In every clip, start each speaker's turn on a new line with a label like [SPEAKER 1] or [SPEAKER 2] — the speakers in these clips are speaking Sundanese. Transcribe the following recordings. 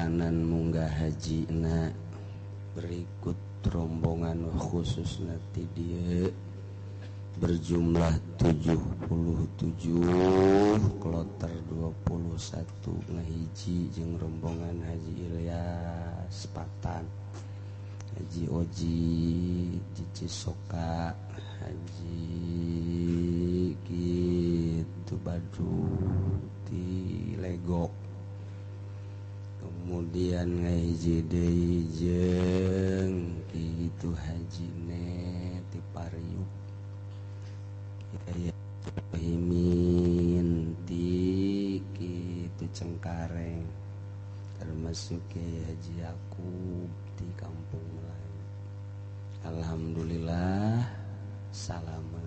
[SPEAKER 1] Perjalanan munggah hajina berikut rombongan khusus nanti dia berjumlah 77 kloter 21 ngahiji jeung rombongan Haji Ilyas Patan, Haji Oji Cici Soka, Haji gitu Badu di Legok, kemudian ngahiji deui jeung kitu Haji Ne ti Pariuk, Himin ti kitu Cengkareng, termasuk Kiai Haji Yakub di Kampung Melayu. Alhamdulillah salamet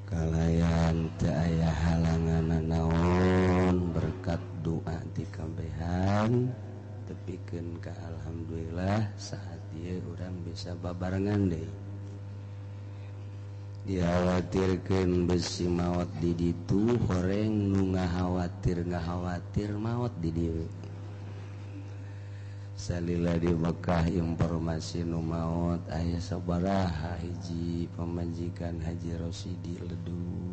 [SPEAKER 1] kalayan teu aya halangan naon berkat doa ti kabehan tepikeun ka alhamdulillah saat ieu urang bisa babarengan deui. Dikhawatirkeun besi maot di ditu horeng nu ngahawatir maot di dieu. Salila di Mekah informasi nu maot aya sabaraha hiji pamajikan Haji Rosidi Ledu,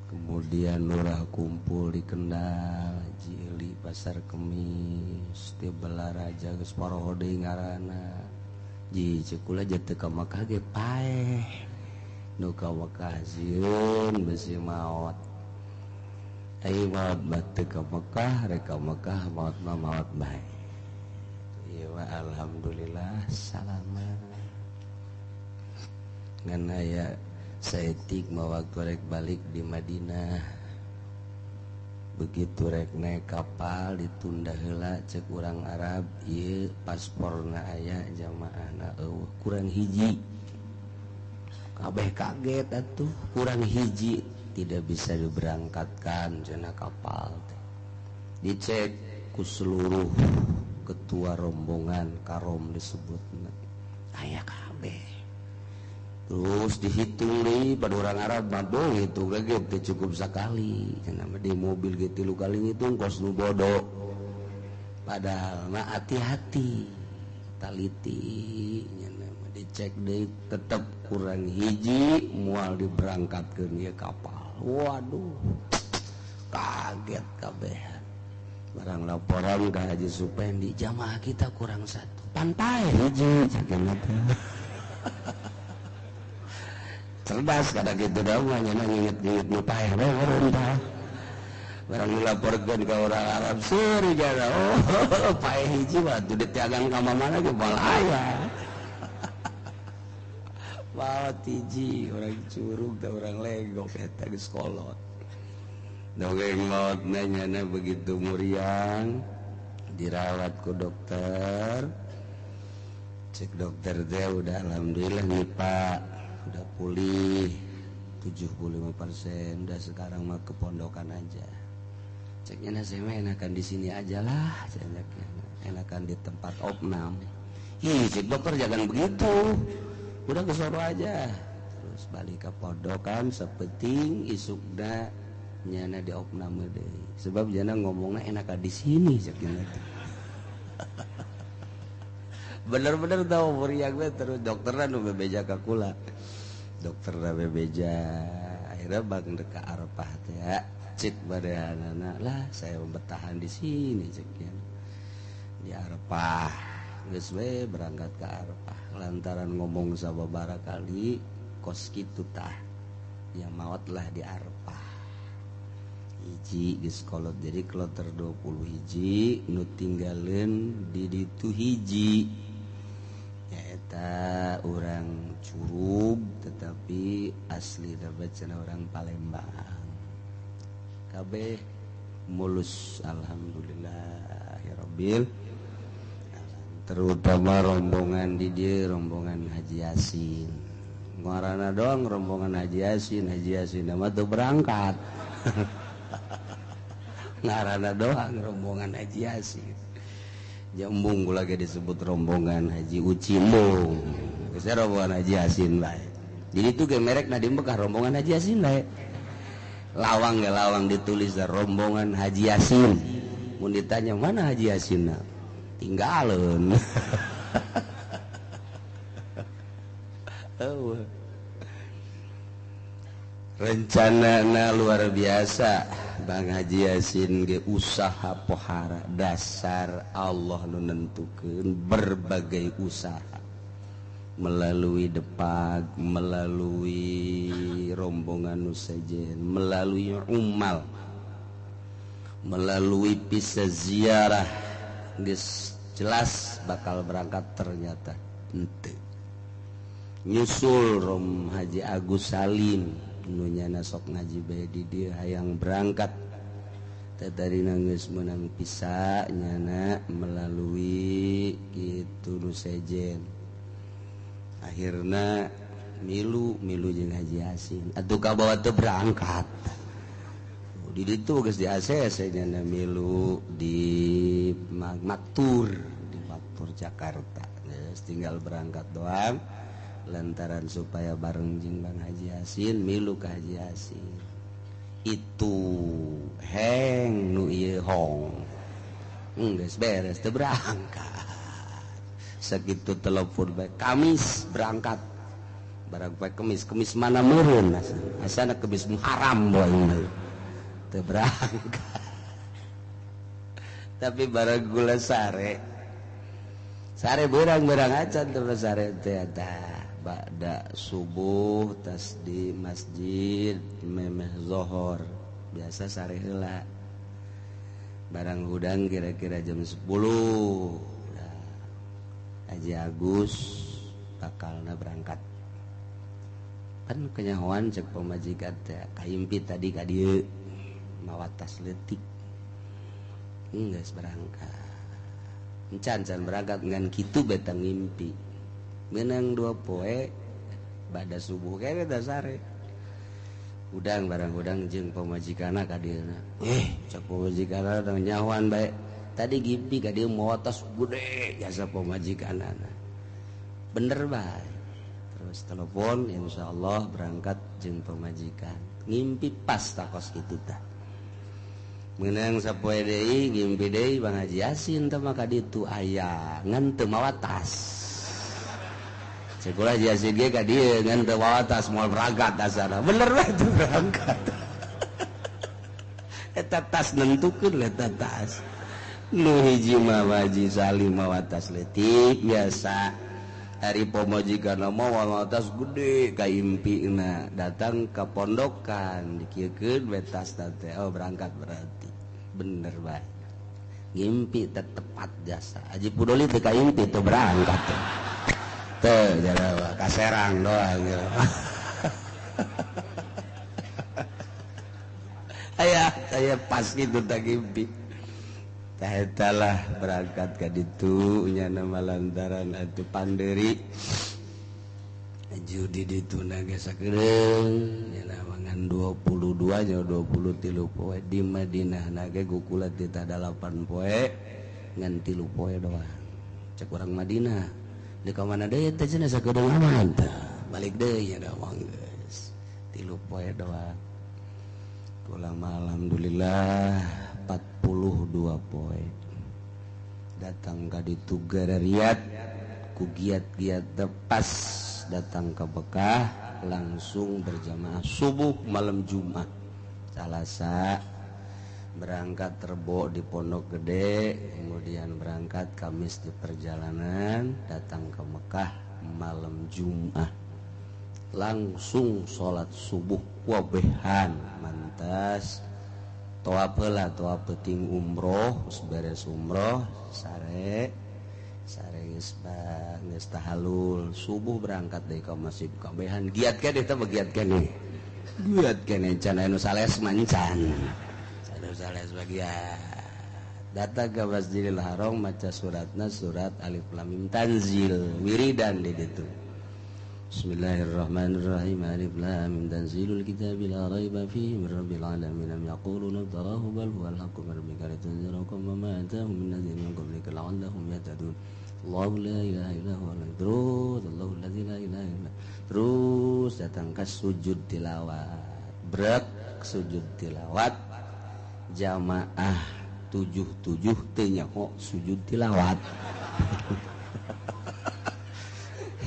[SPEAKER 1] kemudian lurah kumpul di Kendal Haji Eli Pasar Kemis ti Balaraja geus paroho deui ngaranna. Ji ceuk kula teu ka Mekah ge paeh nu ka Mekah sieun besi maot. Ai maot batu ka Mekah rek ka Mekah maot mah maot bae. Ieu mah alhamdulillah salamat. Ngan aya saeutik mah waktu rek balik di Madinah. Begitu rek naik kapal ditunda heula ceuk urang Arab ieu pasporna aya jamaahna eueuh kurang hiji. Kabeh kaget atuh kurang hiji tidak bisa diberangkatkan cenah kapal teh. Dicek ku seluruh ketua rombongan karom disebutna aya kabeh. Terus dihitung deui pada orang Arab mah boh hitung ge teu cukup sakali cenah mah di mobil ge 3 kali ngitung kos nu bodoh. Padahal mah hati-hati taliti nya mah dicek deui tetep kurang hiji moal diberangkatkeun ieu kapal. Waduh kaget kabehan. Barang laporan ka Haji Supendi jamaah kita kurang satu pantai hiji sakeuna teh. Cerdas kada kitu da mah nya nginget-nginget nu paeh we meureun tah. Barang dilaporkeun ka urang Arab seuri jana oh paeh hiji mah teu ditiagan ka mana ge moal aya. Maot hiji orang Curug teh orang Legok eta geus kolot. Dongeng maot nanyana begitu muriang dirawat ku dokter. Cek dokter teh udah alhamdulillah nih Pak, udah pulih 75%, udah sekarang mah ke pondokan aja. Ceknya saya mah enakan di sini aja lah, ceknya enakan di tempat opnam. Ih, cek dokter jangan begitu. Udah ke sono aja. Terus balik ke pondokan sepeting isukna nyana di opname deui. Sebab jana ngomongna enakan di sini ceknya. Bener-bener tahu muriang we terus dokterna nu bebeja ka kula. Dokterna bebeja akhirnya bang dek ka Arafah teh cek badeanana lah saya bertahan di sini ceknya. Di Arafah geus we berangkat ke Arafah lantaran ngomong sababaraha kali kos kitu tah yang maot lah di Arafah. Hiji geus kolot jadi kloter 20 hiji nu tinggaleun di ditu hiji nyaeta urang Curug tetapi asli dapat cenah orang Palembang. Kabeh mulus alhamdulillahirabbil. Terutama rombongan di dieu rombongan Haji Yasin. Ngaranna doang rombongan Haji Yasin, Haji Yasin mah teu berangkat. Ngaranna doang rombongan Haji Yasin. Jambung gula ge disebut rombongan Haji Ucimbung. Geus rombongan Haji Yasin bae. Jadi itu ge merekna di Mekah rombongan Haji Yasin bae. Lawang ge lawang ditulis rombongan Haji Yasin. Mun ditanya mana Haji Yasin? Tinggalin. Rencana luar biasa Bang Haji Yasin ge usaha pohara dasar Allah nu nentukeun berbagai usaha melalui Depag, melalui rombongan nu sejen, melalui umal, melalui bisa ziarah, geus jelas bakal berangkat ternyata henteu. Nyusul Rom Haji Agus Salim nu nyana sok ngaji bae di dieu hayang berangkat. Teh tadi geus meunang pisa nyana melalui kitu nu sejen. Akhirna milu jeung Haji Yasin atuh kabawa teu berangkat. Di ditu geus di ACC nyana milu di Maktur, di Maktur Jakarta. Geus tinggal berangkat doang lantaran supaya bareng jeung Bang Haji Yasin milu ka Haji Yasin. Itu heng nu ieu hong. Geus beres teu berangkat. Segitu telepon bae Kamis berangkat. Barang bae Kemis, Kemis mana meureun asana Kemis Muharram boy. Teu berangkat. Tapi barang gula sare. Sare berang-berang acan teu sare teh tah. Ba'da subuh tas di masjid memeh zohor. Biasa sare heula. Barang hudang kira-kira jam 10. Haji Agus bakalna berangkat. Pan kenyahoan cek pamajikan teh kaimpi tadi ka dieu mawa tas leutik. Geus berangkat. Encan can berangkat ngan kitu beta ngimpi. Meunang 2 poe bada subuh kene da sare. Hudang barang hudang jeung pamajikanna ka dieuna. Cek pamajikanna teh nyahoan bae. Tadi gimpi ka dieu mawa tas gede jasa pamajikanana. Bener bae. Terus telepon insyaallah berangkat jeung pamajikan. Ngimpi pas takos kitu tah. Meunang sapoe deui ngimpi deui Bang Haji Yasin teh maka ditu aya ngan teu mawa tas. Cek ulah Haji Yasin ge ka dieu ngan teu mawa tas moal berangkat asana. Bener bae teu berangkat. Eta tas nentukeun eta tas. Nu hiji mah Haji Salim mawa tas leutik biasa. Ari pamajikan mawa tas gede ka impina datang ka pondokan dikieukeun we tas teh. Oh berangkat berarti. Bener bae. Ngimpi teh tepat jasa. Haji Pudoli teh ka impi teu berangkat. Teu jarawa ka Serang doang. Aya saya pas kitu tah ngimpi. Talah berangkat ka ditu nyana malantaran atuh panderi judi ditu na ge sakedeung nyana mangan 22 nya 23 poe di Madinah na ge gukula ti 8 poe ngan 3 poe doang cek urang Madinah di ka mana deui teh cenah sakedeung aman tah balik deui nya doang geus 3 poe doang ulama alhamdulillah 42 poe datang ka ditu garariat ku giat-giat pas datang ke Bekah langsung berjamaah subuh malam Jumat Salasa berangkat Rebo di Pondok Gede kemudian berangkat Kamis di perjalanan datang ke Mekah malam Jumat langsung sholat subuh wabehan mantas toa heula toa peuting umroh geus beres umroh sare sare geus tahalul subuh berangkat deui ka masjid kabehan giat keneh teh giat keneh giat keneh can anu sales mah can anu sales mah giat datang ke Masjidil Haram maca suratna surat Alif Lam Mim Tanzil wiridan di ditu. Bismillahirrahmanirrahim. Alif Lam Mim Tanzilul Kitabi la raiba fihi min Rabbil alamin. Am yaquluna iftarahu bal huwal haqqu min rabbika litunzira qauman ma atahum min nadhirin min qablika la'allahum yahtadun. Allahu la ilaha illa huwa terus Allahu allazi la ilaha illa. Terus datang ke sujud tilawat. Berat Tek sujud tilawat jamaah 77 teu nyaho sujud tilawat.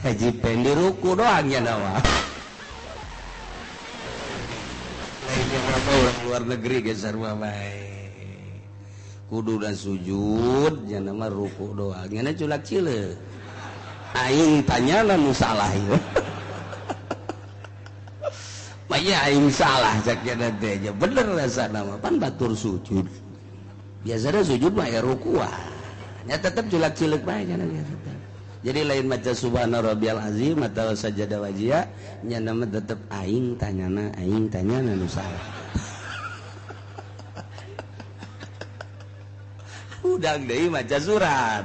[SPEAKER 1] Haji Pendi ruku doang nya mah. Lain luar negeri ge sarua bae. Kudu dan sujud nya mah ruku doang nya culak cileuk. Aing tanyana nu salah ieu. Maya aing salah cak nya teh bener rasana mah pan batur sujud. Biasanya sujud mah ya rukuah. Nya tetep culak cileuk bae nya tetep. Jadi lain maca subhana rabbiyal azim atau sajadah wajia nya mah tetep aing tanyana nu salah. Udang deui maca surat.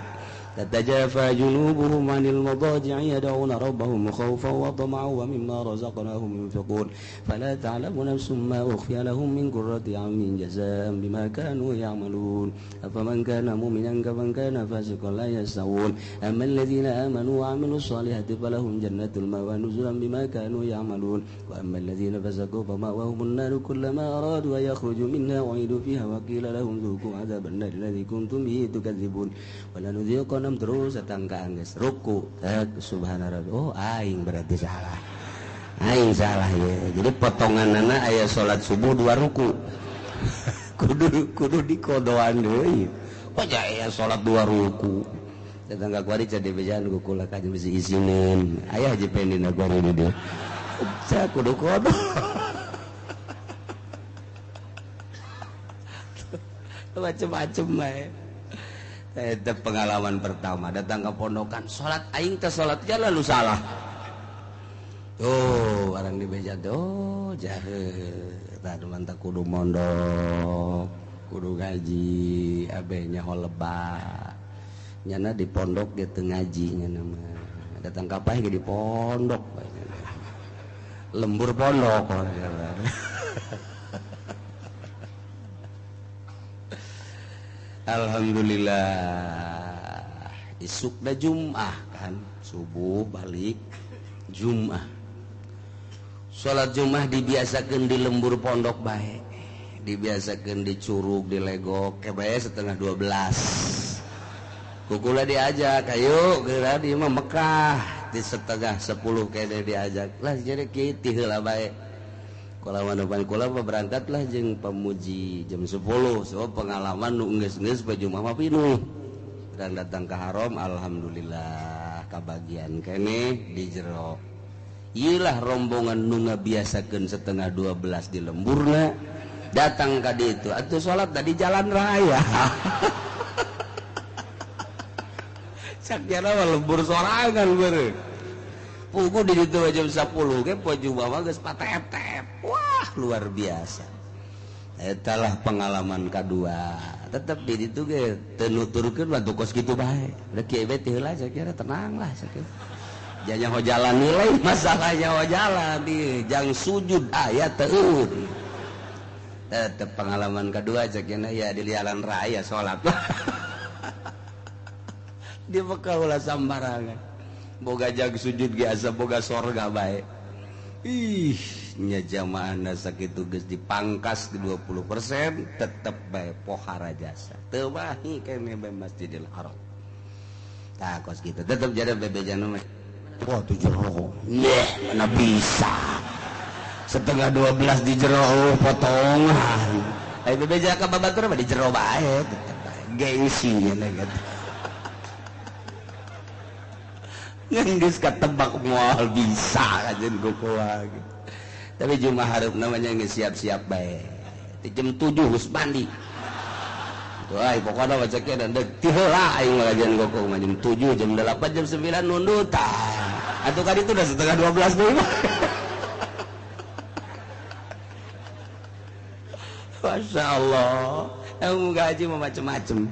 [SPEAKER 1] تتجافى جنوبهم عن المضاجع يدعون ربهم خوفا وطمعا ومما رزقناهم ينفقون فلا تعلم نفس ما أخفي لهم من قرة أعين جزاء بما كانوا يعملون أفمن كان مؤمنا كمن كان فاسقا لا يستوون أما الذين آمنوا وعملوا الصالحات فلهم جنات المأوى نزلا بما كانوا يعملون وأما الذين فسقوا فمأواهم النار كلما أرادوا أن يخرجوا منها أعيدوا فيها وقيل لهم ذوقوا عذاب النار الذي كنتم به تكذبون ولنذيقنهم terus tetangga angges ruku tak subhana rabbi. Oh aing berarti salah, aing salah ya. Jadi potonganana aya salat subuh 2 ruku. kudu dikodoan deui. Oh aya salat 2 ruku. Tetangga kuari jadi bejaan ku kula ka bisi isineun. Aya haji pendina kuari di dieu. Ca kudu kodo. Macem-macem bae. Itu pengalaman pertama datang ke pondokan salat aing teh salat lalu salah. Tuh orang di beja tuh jahe tah mantap kudu mondok kudu ngaji abehnya holebak nyana di pondok dia teu ngaji nyana mah datang ka paeh ge di pondok lembur pondok. Alhamdulillah isuk da Jum'ah kan subuh balik Jum'ah. Salat Jum'ah dibiasakeun di lembur pondok bae, dibiasakeun di curug di legok ke bae 11:30. Kukula diajak ayo geura di mah Mekah di 9:30 kene diajak lah jadi kieu ti heula bae. Kula kula berangkatlah jeung pemuji jam 10 sebab pengalaman nu geus-geus baju mah pinuh. Dan datang ke haram alhamdulillah kabagian keneh di jero. Ieulah rombongan nu ngabiasakeun 11:30 di lemburna datang ka ditu atuh salat di jalan raya. Sakiana mah lembur sorangan beureum. Pugu di ditu jam 10 ge poe mah geus patep-tep. Wah, luar biasa. Etalah pengalaman kedua. Tetep di ditu ge teu nuturkeun waktu kos kitu bae. Udah kieu bae teh heula sakira tenang lah sakira. Janya ho jalan nilai masalahnya ho jalan di jang sujud aya teu. Tetep pengalaman kedua sakira ya di jalan raya salat. Di Mekah ulah sambarangan. Boga jag sujud ge asa boga sorga bae. Ih, nya jamaahna sakitu geus dipangkas di 20% tetep bae pohara jasa. Teu wahi keneh bae Masjidil Haram. Tah kos kitu tetep jadi bebejana mah. Wah, tuh jero. Yeh, mana bisa. 11:30 di jero potongan. Ai bebeja ka babatur mah di jero bae tetep bae. Gengsi nya gitu. Nggak ketebak moal bisa kajian kukuah gitu. Tapi cuma harap namanya nggak siap-siap baik. Di jam 7 harus mandi. Tuh, ay, pokoknya wajahnya dan dek tiheula aing kajian kukuah jam 7, jam 8, jam 9 nundut. Atau kan itu udah 11:30 nih. Masya Allah. Yang gaji mau macem-macem.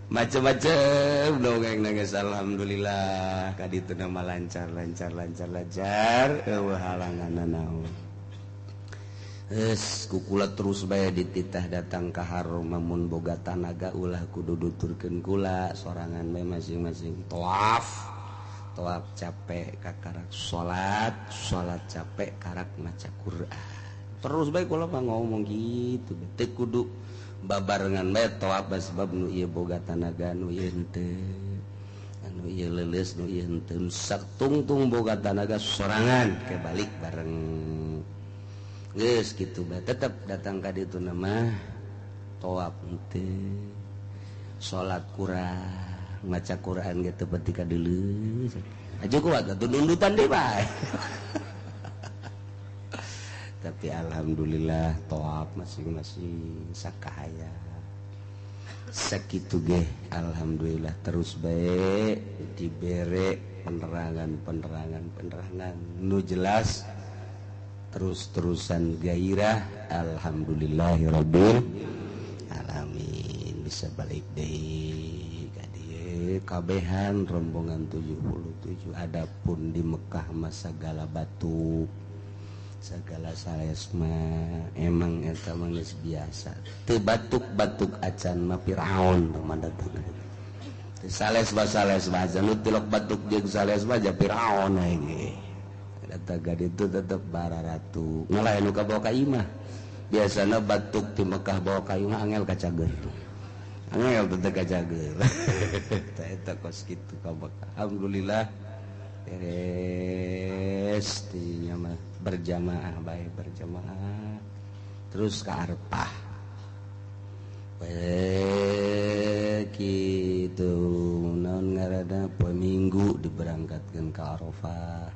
[SPEAKER 1] Macem-macem dongeng nangis alhamdulillah kaditu nama lancar lancar lancar lancar eueuh halangan naon. Geus kukula terus bae dititah datang ka haram mun boga tanaga ulah kudu duturkeun kula sorangan bae masing-masing tawaf. Tawaf capek kakarak salat, salat capek karak maca Quran. Terus bae kula mah ngomong gitu teu kudu babarengan bae tawaf sebab nu ieu boga tanaga nu ieu henteu, anu ieu leuleus nu ieu henteu, satungtung boga tanaga sorangan ke balik bareng geus kitu bae. Tetep datang ka ditu mah tawaf henteu, salat kurang, maca Quran ge teu peti ka deuleu aja kuat atuh nundutan deui bae. Tapi alhamdulillah tawaf masing-masing sakahaya sakitu ge alhamdulillah terus bae dibere penerangan-penerangan nu jelas terus-terusan gairah alhamdulillahirabbil alamin bisa balik deui ka dieu kabehan rombongan 77. Adapun di Mekah mah sagala batuk segala salesma emang eta mah geus biasa teu batuk-batuk acan mah Firaun mah datang teu sales-sales acan nu tilok batuk jeung sales mah ja Firaun ge data ka ditu tetep bararatu ngalain nu kabawa ka imah. Biasana batuk ti Mekah bawa ka imah angel kacager, angel teu kacager. Tah eta kos kitu ka Mekah. Alhamdulillah beres tinya mah berjamaah bae berjamaah terus ke Arafah bae kitu naon ngaranna poe Minggu diberangkatkeun ka Arafah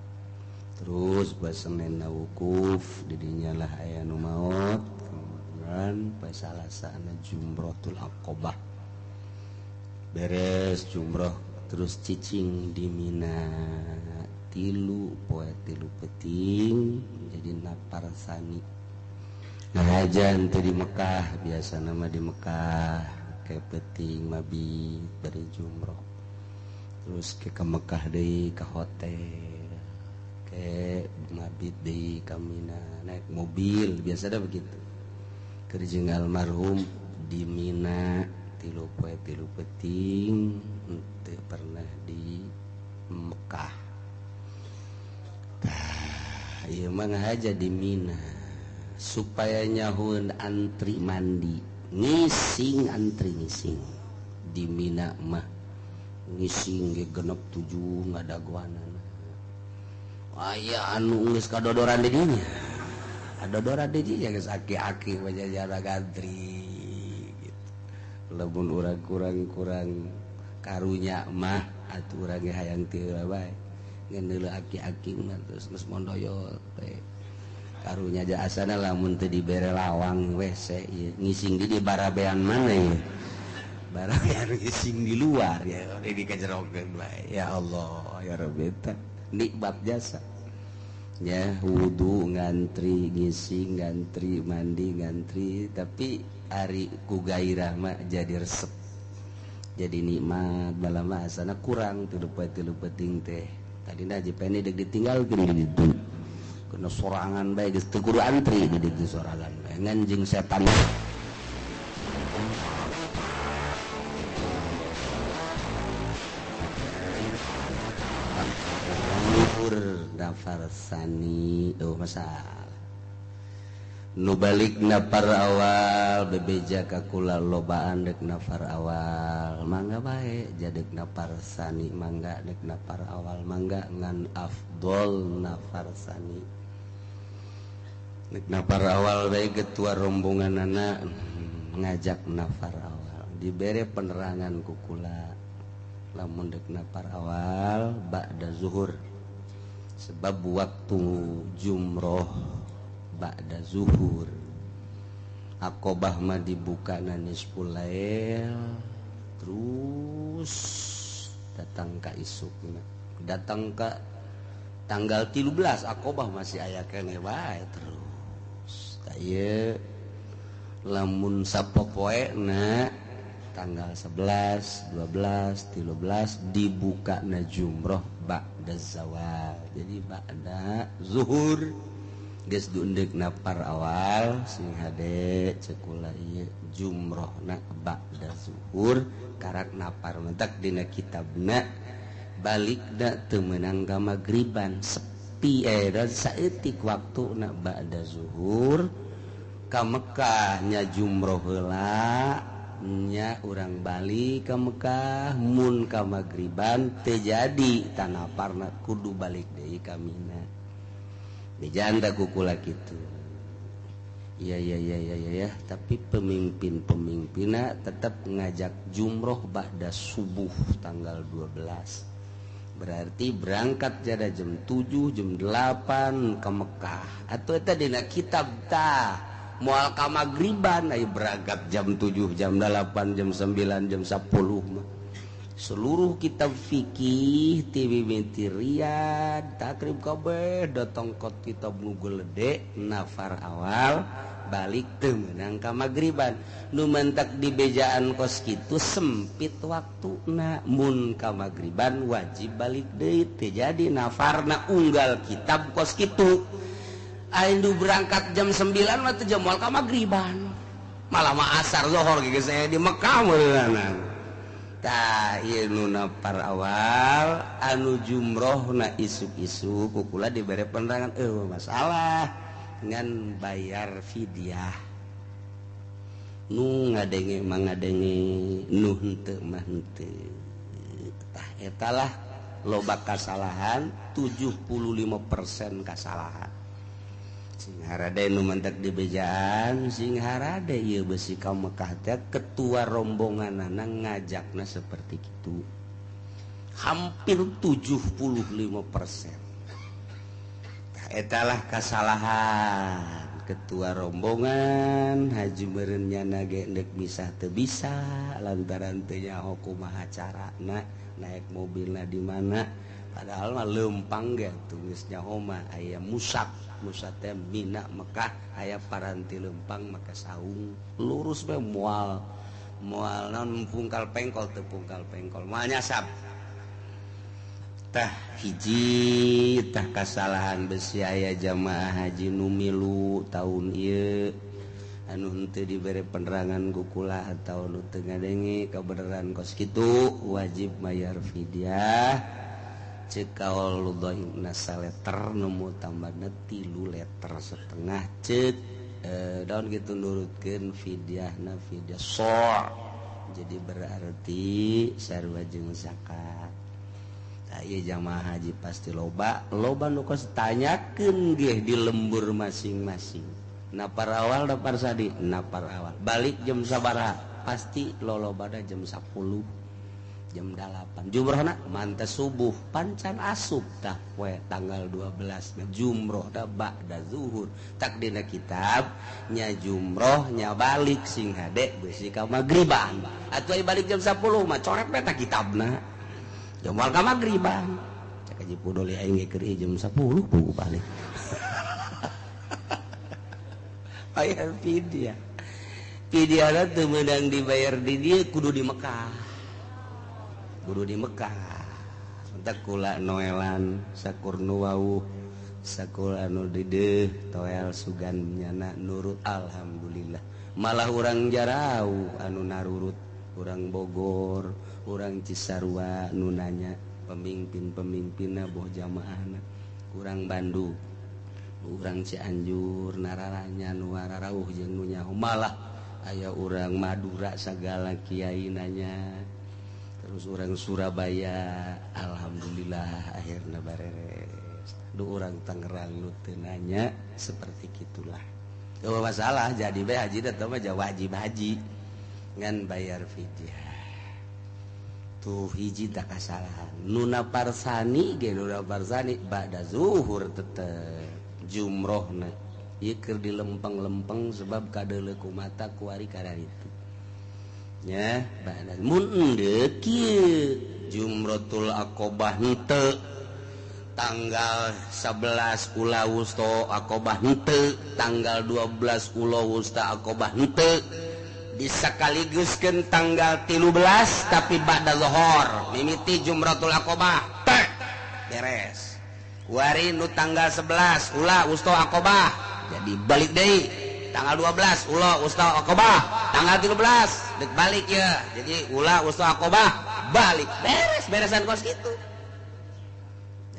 [SPEAKER 1] terus poe Senin wukuf didinya lah aya nu maot kemudian poe Salasana Jumratul Aqabah beres jumroh terus cicing di Mina tilu poe tilu peting jadi napar sani ngahajan teu di Mekah biasa nama di Mekah ke peting mabit bari jumroh terus ke Mekah deui ka hotel ke mabit deui ka Mina naik mobil biasa dah begitu keur jeung almarhum di Mina tilu poe tilu peting teu pernah di Mekah. Tah ieu mah ngahaja di Mina supaya nyahueun antri mandi ngising antri ngising di Mina mah ngising ge genep 7 ngadagoanana aya anu geus kadodoran di dinya kadodoran di dinya geus aki-aki mah jajara antri gitu. Lamun urang kurang-kurang karunya mah atuh urang ge hayang teu bae ngan deuleu aki-aki mah terus geus mondoyol teh karunya aja asana lamun teu dibere lawang WC ieu ngising di barabean mana ieu barabean ngising di luar ya di dikajerokeun bae ya Allah ya Rabbi eta nikmat jasa ya wudu ngantri ngising ngantri mandi ngantri tapi ari ku gairah mah jadi resep jadi nikmat balama asana kurang tilu poe tilu peuting teh tadina jepene deuk ditinggalkeun di ditu kena sorangan bae geus teu kudu antri di ditu sorangan bae ngan jeung setan nafar sani oh masalah nu balik nafar awal bebeja ka kula lobaan dek nafar awal mangga bae jadek nafar sani mangga dek nafar awal mangga ngan afdol nafar sani dek nafar awal bae ketua rombongan anak ngajak nafar awal dibere penerangan ku kula lamun dek nafar awal ba'da zuhur sebab waktu jumroh ba'da zuhur Aqobah mah dibuka nisful lail terus datang ka isukna datang ka tanggal 13 Aqobah masih aya keneh bae terus tah ieu lamun sapopoena tanggal 11, 12, 13 dibuka na jumroh ba'da zawal jadi ba'da zuhur geus diundek napar awal sing hade cekula ieu jumrohna ba'da zuhur karak napar mentak dina kitabna balikna teu meunang ka magriban sepi saeutik waktuna ba'da zuhur ka Mekah nya jumroh heula nya urang balik ka Mekah mun ka magriban teu jadi tanaparna kudu balik deui ka Mina. Bejaan da kukula kitu. Iya iya iya iya ya, tapi pemimpin-pemimpinna tetap ngajak jumroh ba'da subuh tanggal 12. Berarti berangkat jada jam 7, jam 8 ke Mekah. Atau eta dina kitab tah moal ka magriban aya berangkat jam 7, jam 8, jam 9, jam 10 mah. Seluruh kitab fikih ti mimiti Riyad, Takrib kabeh datang ke kitab nu gede nafar awal balik teu meunang ka magriban. Nu mentak di bejaan kos kitu sempit waktuna, mun ka magriban wajib balik deui teu jadi nafarna unggal kitab kos kitu. Aing nu berangkat jam 9 mah teu jam moal ka magriban. Malah mah asar zuhur geus saya di Mekah meureunana. Tah ieu nu nafar awal anu jumrohna isuk-isuk kukula dibere penerangan masalah ngan bayar fidyah. Nu ngadenge mah ngadenge, nu henteu mah henteu. Tah eta lah loba kasalahan 75% kasalahan. Sing harade nu mentek di bejaan, sing harade ieu besi ka Mekah teh ketua rombonganana ngajakna seperti kitu. Hampir 75%. Tah eta lah kasalahan ketua rombongan haji meureun nyana ge endek misah teu bisa lantaran teu nyaho kumaha carana naik mobilna di mana, padahal mah leumpang ge atuh geus nyaho mah aya musak musa teh Mina Mekah aya paranti leumpang make saung lurus we moal moal naon pungkal pengkol teu pungkal pengkol moal nyasab. Tah hiji tah kasalahan besi aya jamaah haji nu milu taun ieu anu henteu dibere penerangan ku kula atawa nu teu ngadenge kabeneran kos kitu wajib mayar fidyah. Cek kaul ludhaina saleter nemu tambahna 3 liter setengah cek daun gitu nurutkeun fidyahna fidyah so'. Jadi berarti sarua jeung zakat. Tah ieu jamaah haji pasti loba loba nu kos tanyakeun geh di lembur masing-masing. Napar awal napar sadi napar awal balik jam sabaraha pasti lolobana jam 10 jam 8 jumrohna mantes subuh pancan asup tah poe tanggal 12 jumroh tah ba'da zuhur tak dina kitab nya jumroh nya balik sing hade beusi ka magriban atuh aya balik jam 10 mah coret we tah kitabna jam moal ka magriban cek haji pudoli aing ge keur jam 10 buku balik bayar fidyah fidyahna teu meunang dibayar di dieu kudu di Mekah kudu di Mekah. Entak kula noelan sakur nu wauh sakur anu dideuh toel sugan nyana nurut alhamdulillah. Malah urang jarauh anu narurut, urang Bogor, urang Cisarua nu nanya pemimpin-pemimpinna boh jamaahna, urang Bandung, urang Cianjur nararanya nu ararauh jeung nu nyaho malah aya urang Madura sagala kiai nanya. Terus orang Surabaya alhamdulillah akhirnya bareres. Duh orang Tangerang nu teu nanya seperti gitulah. Teu masalah jadi bae haji teh mah wajib haji ngan bayar fidyah. Tuh hiji tak kasalahan. Nu naparsani ge nu naparsani ba'da zuhur tetep jumrohna. Ieu keur dilempeng-lempeng sebab kadeuleu ku mata kuari kararitu. Nya ba'da mun endeu kieu jumratul aqobah henteu tanggal 11 ula wusta aqobah henteu tanggal 12 ula wusta aqobah henteu disakaliguskeun tanggal 13 tapi ba'da zuhur mimiti jumratul aqobah tek beres wari nu tanggal 11 ula wusta aqobah jadi balik deui tanggal 12 ula wusta aqobah tanggal 13 dek balik ya jadi ula wusta aqobah balik beres beresan kos gitu.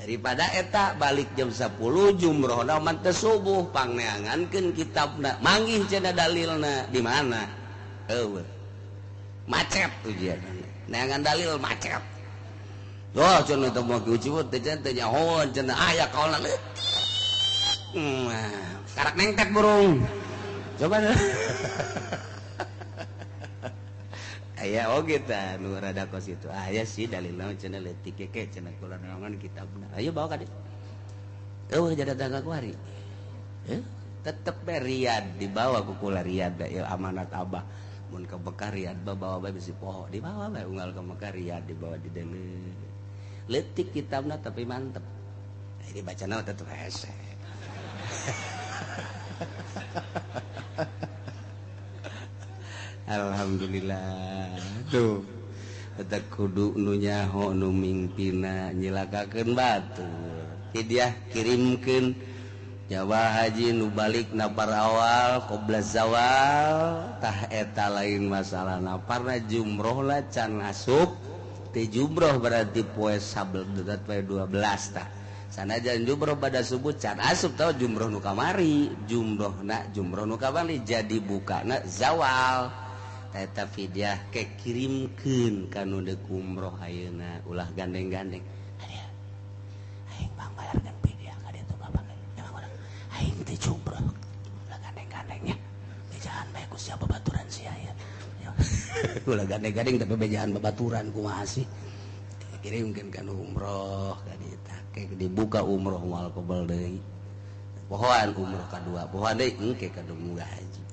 [SPEAKER 1] Daripada eta balik jam 10 jumrohna mah teu subuh pangneangankeun kitabna manggih cenah dalilna di mana? Eueuh. Macet ujian. Neangan dalil macet. Loh cenah teh moal kieu teh cenah teh nyahoan cenah aya kaolan leutik. Karak nengtek burung. Coba. Aya oge tah nu rada kos itu. Aya sih dalilna cenah leutik ke cenah kula neangan kitabna. Ayo bawa ka dieu. Eueuh jadi datang ka kuari. Tetep be Riyad dibawa ku kula Riyad ya amanat abah. Mun ka Mekah Riyad bawa bae bisi poho dibawa bae unggal ka Mekah Riyad dibawa di deuleu. Leutik kitabna tapi mantep. Ini bacana tetep hese. Alhamdulillah tuh eta kudu nu nyaho nu mingpina nyilakakeun batur. Hidiah kirimkeun Jawa haji nu balik napar awal qobla zawal tah eta lain masalah naparna jumroh lah can asup teh jumroh berarti poe sabel poe 12 tah. Sanajan jumroh pada subuh can asup tau jumroh nu kamari jumrohna jumroh nu kamari jadi bukana zawal. Eta fidyah ke kirimkeun ka nu deuk umroh ayeuna ulah gandeng-gandeng. Aing bang bayarkeun fidyah ka dieu bapak. Aing teh jumroh ulah gandeng-gandengnya. Bejaan bae ku sia babaturan sia ya. Ulah gandeng-gandeng tapi bejaan babaturan kumaha sih. Kirimkeun ka nu umroh ka dieu tah ke dibuka umroh moal kobel deui. Pohoan umroh kadua, pohoan deui engke ka munggah haji.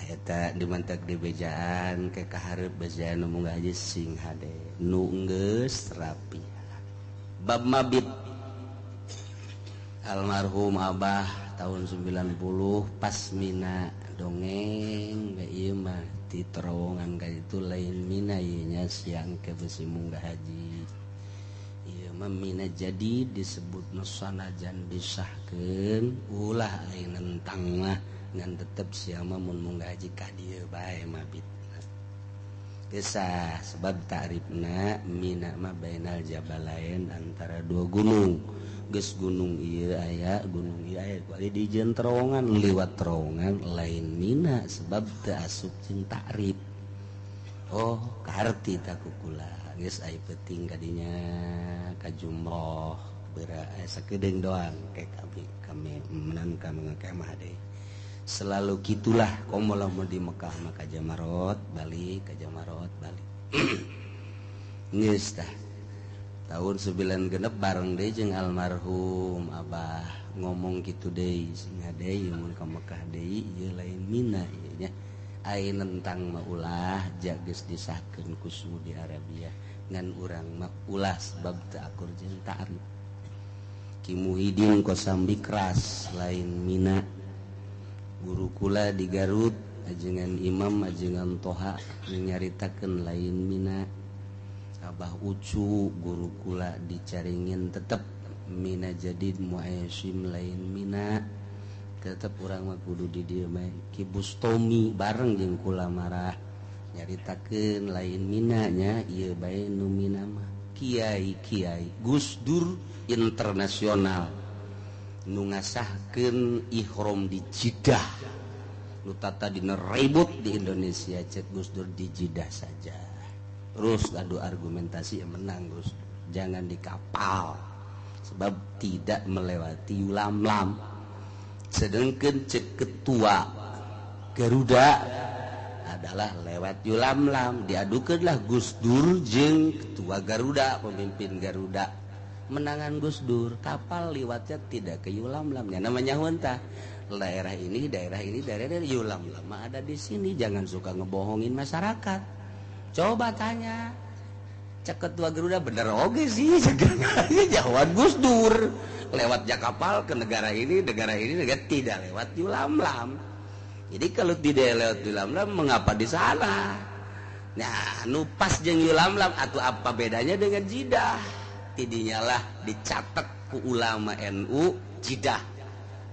[SPEAKER 1] Eta dimantak di bejaan ke kaharep bejaan nu munggah haji sing hade nu geus rapi. Bab mabit almarhum abah tahun 90 pas mina dongeng we ieu mah di terowongan ka ditu lain mina ieu nya siang ke besi munggah haji. Ieu mah mina jadi disebut nu sanajan disahkeun ulah lain nentang mah ngan tetep siapa mun munggah haji ka dieu bae mabit. Kisah sebab ta'rifna mina mah bainal jabalain antara dua gunung. Geus gunung ieu aya, gunung ieu aya kuari dijieun terowongan liwat terowongan lain mina sebab teu asup jeung ta'rif. Oh, kaharti ta ku kula. Geus aya peuting kadinya ka jumroh beura sakedeung doang ke kami menang kami ngekemah deui. Selalu gitulah komo lamun di Mekah maka jamarot balik ka jamarot balik. Geus tah. Tahun 9 genep bareng deui jeung almarhum abah ngomong kitu deui sing deui mun ka Mekah deui ieu lain mina ieu nya. Ai nentang mah ulah ja geus disahkeun ku Saudi Arabia ngan urang mah ulah sebab teu akur jeung ta'rif. Ki Muhyiddin Kosambi keras lain mina. Guru kula di Garut ajengan Imam ajengan Toha nyaritakeun lain mina. Abah Ucu guru kula dicaringin tetep mina jadid muaisim lain mina. Tetep urang mah kudu di dieu mah. Ki Bustomi bareng jeung kula marah nyaritakeun lain mina nya ieu bae nu mina mah. Kiai-kiai Gus Dur internasional nu ngasahkeun ihram di Jeddah nu tata dina ribut di Indonesia cek Gus Dur di Jeddah saja. Terus adu argumentasi yang menang Gus Dur. Jangan di kapal sebab tidak melewati Yulamlam. Sedangkan cek ketua Garuda adalah lewat Yulamlam. Diadukeunlah Gus Dur jeung ketua Garuda, pemimpin Garuda. Menangan Gus Dur, kapal liwatnya tidak ke Yulamlam. Ya namanya huntah. Daerah ini, daerah ini, daerah ini Yulamlam ada di sini. Jangan suka ngebohongin masyarakat. Coba tanya. Cek ketua Garuda bener oge sih. Jauhan Gus Dur. Lewatnya kapal ke negara ini, negara ini, negara tidak lewat Yulamlam. Jadi kalau tidak lewat Yulamlam mengapa di sana? Nah, nu pas jeung Yulamlam atau apa bedanya dengan Jeddah? Tidinya lah dicatat ku ulama NU Jeddah.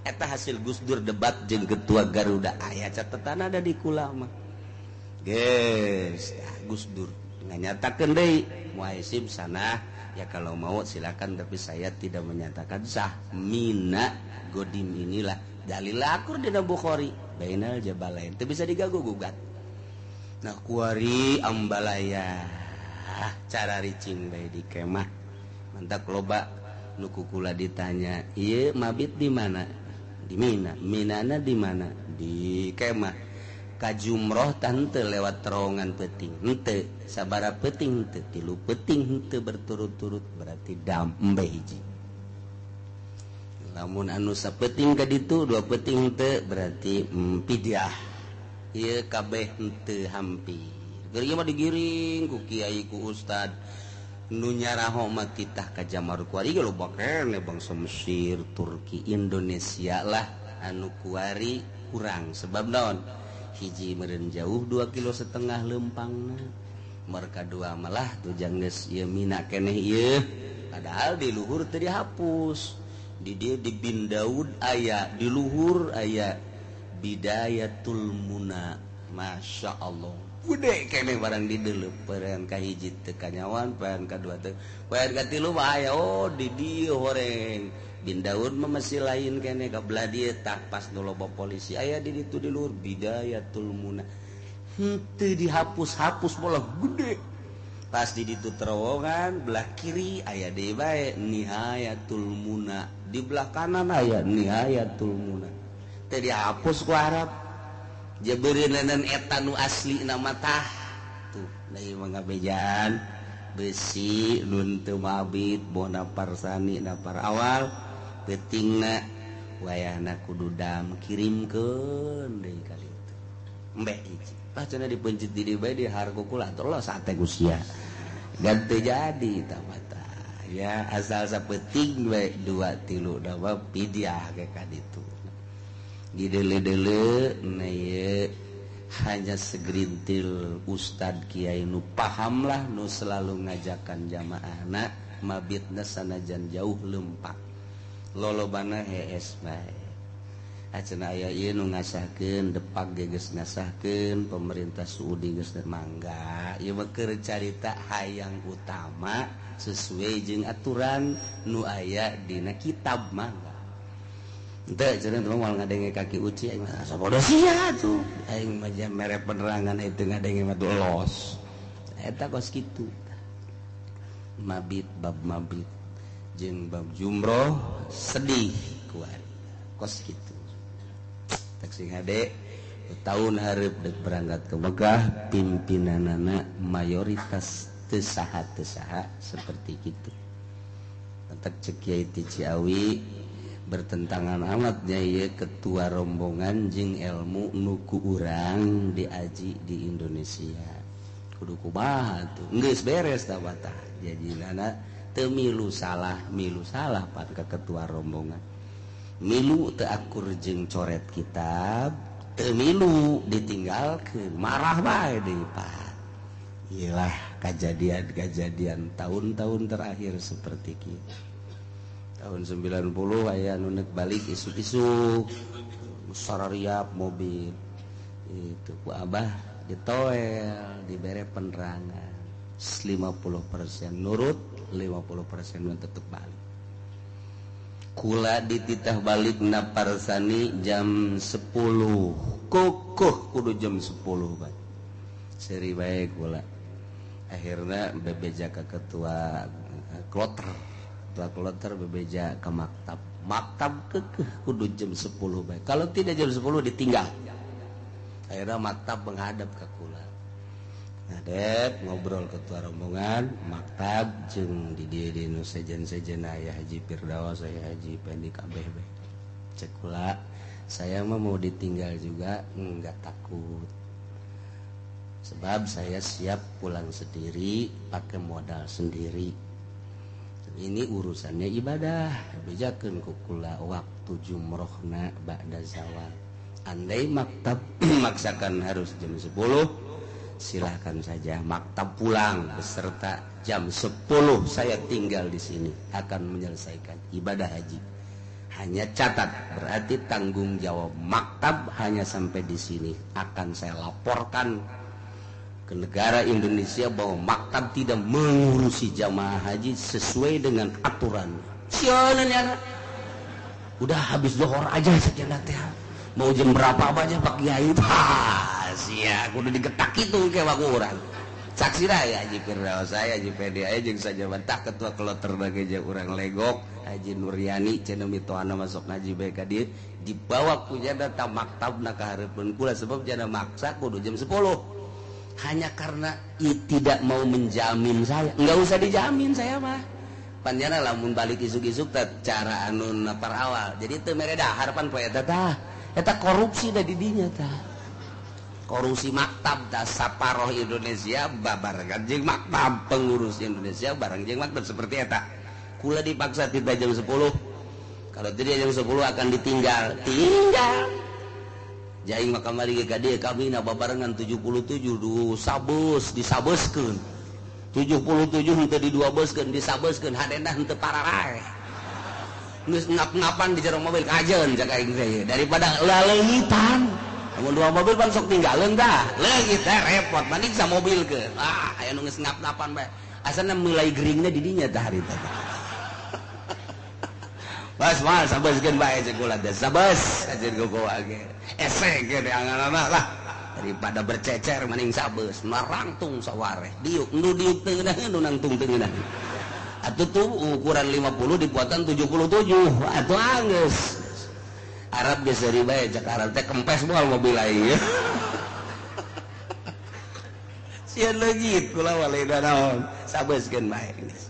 [SPEAKER 1] Eta hasil Gus Dur debat jeung ketua Garuda. Aya catatan ada di kulama. Geus, Gus Dur nganyatakeun deui muaisim sana Ya kalau mau silakan, tapi saya tidak menyatakan sah. Mina Godim inilah dalil akur dina Bukhari bainal jabalain, teu bisa digagu gugat. Nah kuari ambalaya cara ricing bae di kemah. Mantak loba nu kukula ditanya, ieu mabit di mana? Di Mina. Minana di mana? Di kemah. Ka jumroh tante lewat terowongan peuting henteu, sabara peuting henteu, tilu peuting henteu berturut-turut, berarti dam embe hiji. Lamun anu sapeuting ka ditu dua peuting henteu, berarti pidiah. Ieu kabeh henteu hampir. Geus mah digiring ku kiai ku ustad nu nyaraho mah titah ka jamar kuari ge loba keneh bangsa Mesir, Turki, Indonesia lah anu kuari kurang sebab naon? Hiji meureun jauh 2,5 kilo lempangna. Mereka dua malah tujang geus ieu Mina keneh ieu. Padahal di luhur teu dihapus. Di dieu di Bin Daud aya, di luhur aya Bidayatul Muna. Masya Allah. Gede keneh barang di deuleup, poean ka hiji teu kanyawan, poean ka dua teu. Poean ka tilu mah aya, oh di dieu horeng. Bin Daud mah masih lain keneh ka belah dieu tah pas nu loba polisi aya di ditu di luhur Bidayatul Muna. Henteu dihapus-hapus bola gede. Pas di ditu terowongan belah kiri aya deui bae Nihayatul Muna, di belah kanan aya Nihayatul Muna. Teu dihapus ku Arab. Jebeureunan eta nu asli nama tah. Tuh, da ieu mah ngabejaan besi nun teu mabit boh naparsani napar awal peutingna wayahna kudu dam kirimkeun deui kali itu. Embe hiji. Tah cenah dipencit di dieu bae di hargo kula atuh sate ku sia. Ganti jadi tah mah tah. Ya asal sapeuting bae 2 3 dawa pidiah ke ka ditu. Dideule-deule na ieu hanya segerintil ustad kiai nu paham lah nu selalu ngajakan jamaahna mabitna sanajan jauh lempang. Lolobana hees bae. Acenah aya ieu nu ngasahkeun depak ge geus ngasahkeun pemerintah Saudi geus mangga. Ieu mah keur carita hayang utama sesuai jeung aturan nu aya dina kitab mangga. Henteu cenah teh moal ngadenge kaki uci aing mah sabodo sia tuh. Aing mah jam mere penerangan itu ngadenge mah tuh los. Eta kos kitu. Mabit bab mabit jeung bab jumroh sedih kuari. Kos kitu. Tak sing hade tahun hareup deuk berangkat ke Mekah pimpinanana mayoritas teu saha-teu saha seperti kitu. Entek cek Kiai ti Ciawi bertentangan amatnya ieu ketua rombongan jeung ilmu nu ku urang diaji di Indonesia. Kudu kumaha tuh? Geus beres tah tah. Jadinana teu milu salah pan ka ketua rombongan. Milu teu akur jeung coret kitab, teu milu ditinggalkeun, marah bae deui pan. Iyalah kejadian-kejadian tahun-tahun terakhir seperti kitu. Tahun 90 aya nu neuk balik isuk-isuk sarariap mobil itu ku abah ditoel dibere penerangan 50% nurut 50% nu tetep balik. Kula dititah balik naparsani jam 10 kokoh kudu jam 10 bae seuri bae kula. Akhirna bebeja ka ketua kloter. Ketua kloter bebeja ke maktab. Maktab kekeh kudu jam 10 bae. Kalau tidak jam 10 ditinggal. Akhirnya maktab menghadap ke kula. Ngadep ngobrol ketua rombongan maktab jeung di dieu di nu sejen-sejen aya Haji Firdaus, aya Haji Pendi kabeh bae. Cek kula, saya mah mau ditinggal juga enggak takut. Sebab saya siap pulang sendiri, pakai modal sendiri. Ini urusannya ibadah. Bejakeun ku kula waktu jumrohna ba'da zawal. Andai maktab maksakan harus jam 10, silahkan saja maktab pulang beserta jam 10 saya tinggal di sini akan menyelesaikan ibadah haji. Hanya catat, berarti tanggung jawab maktab hanya sampai di sini. Akan saya laporkan Ke negara Indonesia bahwa maktab tidak mengurusi jamaah haji sesuai dengan aturan. Sieun ya. Udah habis zuhur aja sekian teh. Mau jam berapa aja Pak Kiai. Ah, sia kudu digetak itu ke urang. Saksi raya Haji Firdaus saya Haji PD aya jeung sajabantah ketua kloter bagi jeung urang Legok Haji Nuryani cenah mitohana masuk ngaji bae ka dieu dibawa ku jana ta maktabna ka hareupeun kula sebab jana maksa kudu jam 10. Hanya karena tidak mau menjamin saya. Enggak usah dijamin saya mah. Panjana lamun balik isuk-isuk teh cara anu napar awal. Jadi teu mere dahar pan poe eta tah. Eta korupsi da di dinya tah. Korupsi maktab tah saparoh Indonesia babarengan jeung maktab pengurus Indonesia bareng jeung maktab seperti eta. Kula dipaksa tiba jam 10. Kalau tidak jam 10 akan ditinggal. Tinggal. Jaing mah kamari ge ka dieu kami na babarengan 77 du sabus disabeskeun. 77 henteu diduabeskeun disabeskeun hadena henteu pararae. Geus ngap-ngapan di jero mobil kajeun cak aing teh daripada laleungitan. Lamun dua mobil pan sok tinggalin tah. Leungit teh repot mending samobilkeun. Ah aya nu geus ngap-ngapan bae. Asana mulai geringna di dinya tah harita teh. Bas mah sabeskeun bae cek kula teh. Sabes ajeun gogoa ge. Ese ge anganana lah. Daripada bercecer mending sabes marangtung sawareh diuk nu diuk teu ngeunaheun nu nangtung teu ngeunaheun. Atuh tuh ukuran 50 dibuatan 77 atuh anggeus. Arab geus seuri bae cek Arab teh kempes moal mobil aing. Sieun leungit kula waleda naon sabeskeun bae geus.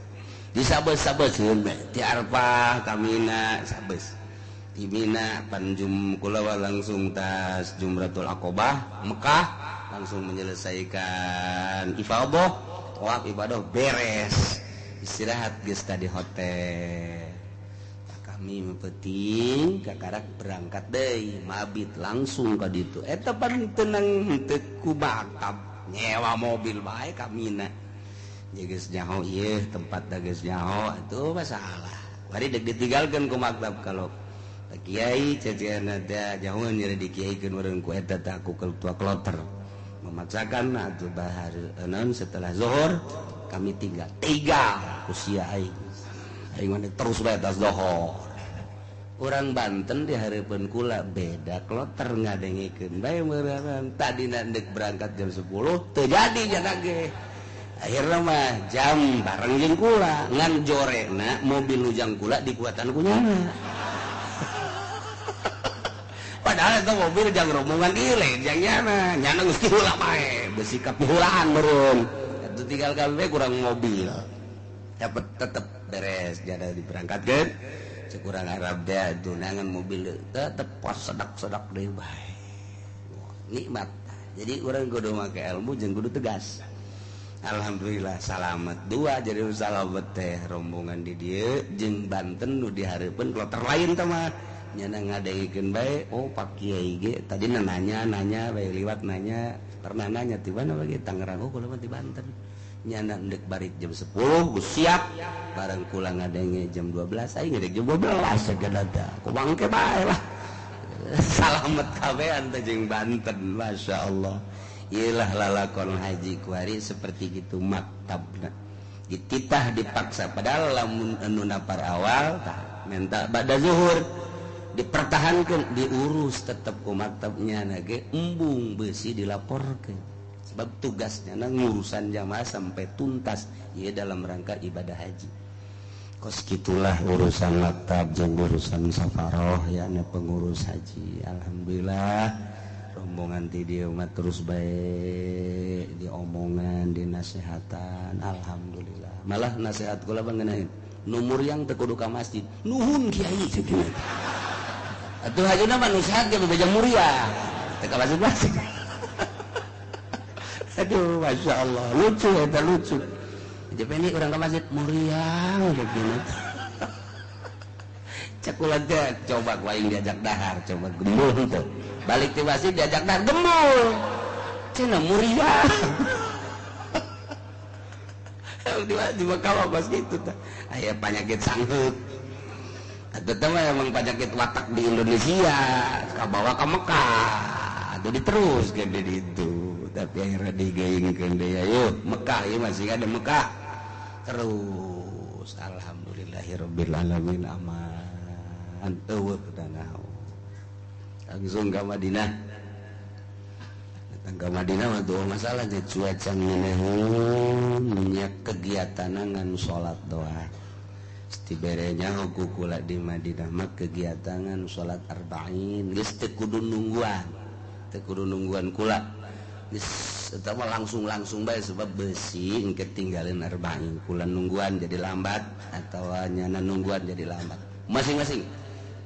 [SPEAKER 1] Disabes-sabeskeun bae ti Arfah ka Mina sabes. Di Mina panjum kula langsung tas Jumratul Aqobah Mekah langsung menyelesaikan ifadah tawaf ibadah beres istirahat geus tadi hotel. Kami penting kakarak berangkat deui mabit langsung ka ditu eta pan tenang henteu ku maktab nyewa mobil bae ka Mina geus nyaho ieu tempat da geus nyaho atuh masalah bari deuk ditinggalkeun ku maktab kalau kiai ceceana teh jauh nyeri di kiaikeun urang ku eta teh aku ketua kloter memaksakan atuh bahar enon setelah zuhur kami tinggal tiga ku sia aing aing mah terus bae tas zuhur. Urang Banten di hareupeun kula beda kloter ngadengikeun bae meureun tadina deuk berangkat jam 10 teu jadi jana ge akhirna mah jam bareng jeung kula ngan jorena mobil nu jang kula dikuatan ku nyana. Padahal itu mobil jang rombongan ieu lain jang nyana nyana geus diheula bae bersikap dihulaan meureun atuh tinggal kabeh kurang mobil dapat tetep beres jada diberangkatkeun sekurang Arab teh tunangan mobil tetep pas sedak-sedak deui bae nikmat. Jadi urang kudu make ilmu jeung kudu tegas. Alhamdulillah salamet dua jadi salamet teh rombongan di dieu jeung Banten nu dihareupeun kloter lain teh mah nyana ngadengikeun bae oh Pak Kiai ge tadi nanya bae liwat nanya pernah nanya ti mana bagi Tangerang oh kula mah ti Banten nyana endek balik jam 10 geus siap bareng kula ngadenge jam 12 aing ngadeg jam 12 sagala teh ku bangke bae lah salamet kabehan teh jeung Banten masyaallah. Iyalah lalakon haji kuari seperti gitu maktabna dititah dipaksa padahal lamun anu napar awal tah minta bada zuhur dipertahankan diurus tetep ku maktabnya nage embung besi dilaporkan sebab tugasnya na ngurusan jamaah sampai tuntas ya dalam rangka ibadah haji. Kos gitulah urusan maktab jeung urusan safaroh ya pengurus haji. Alhamdulillah rombongan ti dieu mah terus bae diomongan dinasehatan alhamdulillah. Malah nasihat kula ngeunaan numur yang teu kudu ka masjid nuhun kiai cek. Atuh hajuna mah nu sehat ge bebeja muria teu ka masjid-masjid. Aduh masya Allah lucu eta lucu. Jadi ini urang ka masjid muriang gitu. Cek kula teh coba ku aing diajak dahar coba gembul teh. Balik ti masjid diajak dahar gembul. Cenah muriang. Di Mekah mah kitu teh. Aya panyakit sangheuk. Atuh teh mah emang panyakit watak di Indonesia kabawa ka Mekah. Jadi terus gede itu. Tapi akhirnya digeungkeun deui ayo Mekah ieu masih ada Mekah. Terus alhamdulillahirabbil alamin aman eueuh danaon. Langsung ka Madinah. Datang ka Madinah mah tuh masalah cuaca ngeuneun nya kegiatan ngan salat doa. Tiberenya huku kula di Madinah mah kegiatan salat arba'in geus teu kudu nungguan. Teu kudu nungguan kula. Geus eta mah langsung-langsung bae sebab beusi engke tinggalin arba'in. Kula nungguan jadi lambat atawa nyana nungguan jadi lambat. Masing-masing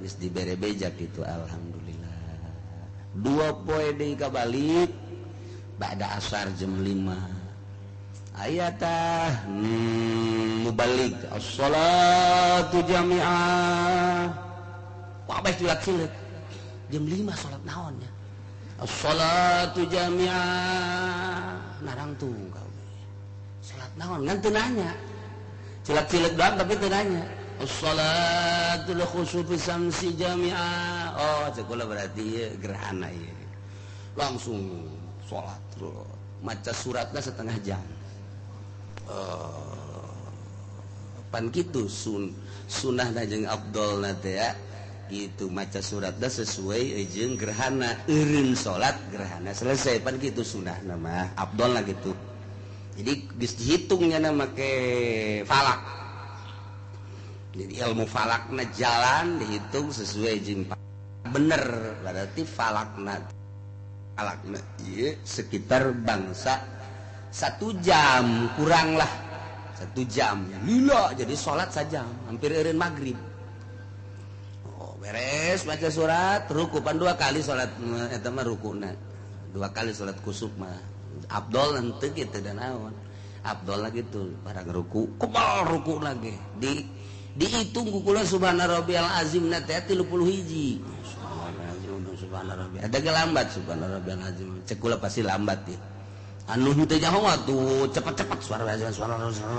[SPEAKER 1] geus dibere beja kitu alhamdulillah. Dua poe deui ka balik ba'da asar jam 5. Ayatah mubalik as-salatu jami'ah. Kabeh cilak-cilik jam 5 salat naon nya. As-salatu jami'ah narangtung kabeh. Salat naon ngan teu nanya. Cilak-cilik doang tapi teu nanya. As-salatu li khusufi samsi jami'ah. Oh, cek kula berarti ieu gerhana ieu. Langsung salat terus. Maca suratna setengah jam. Pan kitu sunah jeung afdolna teh ya gitu maca suratna sesuai jeung gerhana eureun salat gerhana selesai pan kitu sunahna mah afdolna gitu. Jadi geus dihitungnya na make falak. Jadi ilmu falakna jalan dihitung sesuai jeung bener berarti falakna falakna ieu sekitar bangsa 1 jam kurang lah 1 jam lila jadi sholat saja hampir eureun maghrib. Oh beres baca surat ruku pan 2 kali sholat eta mah rukuna 2 kali sholat kusuf mah afdol henteu kitu da naon afdol gitu barang ruku kebal ruku lagi di dihitung ku kula subhana rabbiyal azim na teh 31 subhana rabbiyal ada ge lambat subhana rabbiyal azim cek kula pasti lambat ya. Anu henteu nyaho atuh cepet-cepet suara suara suara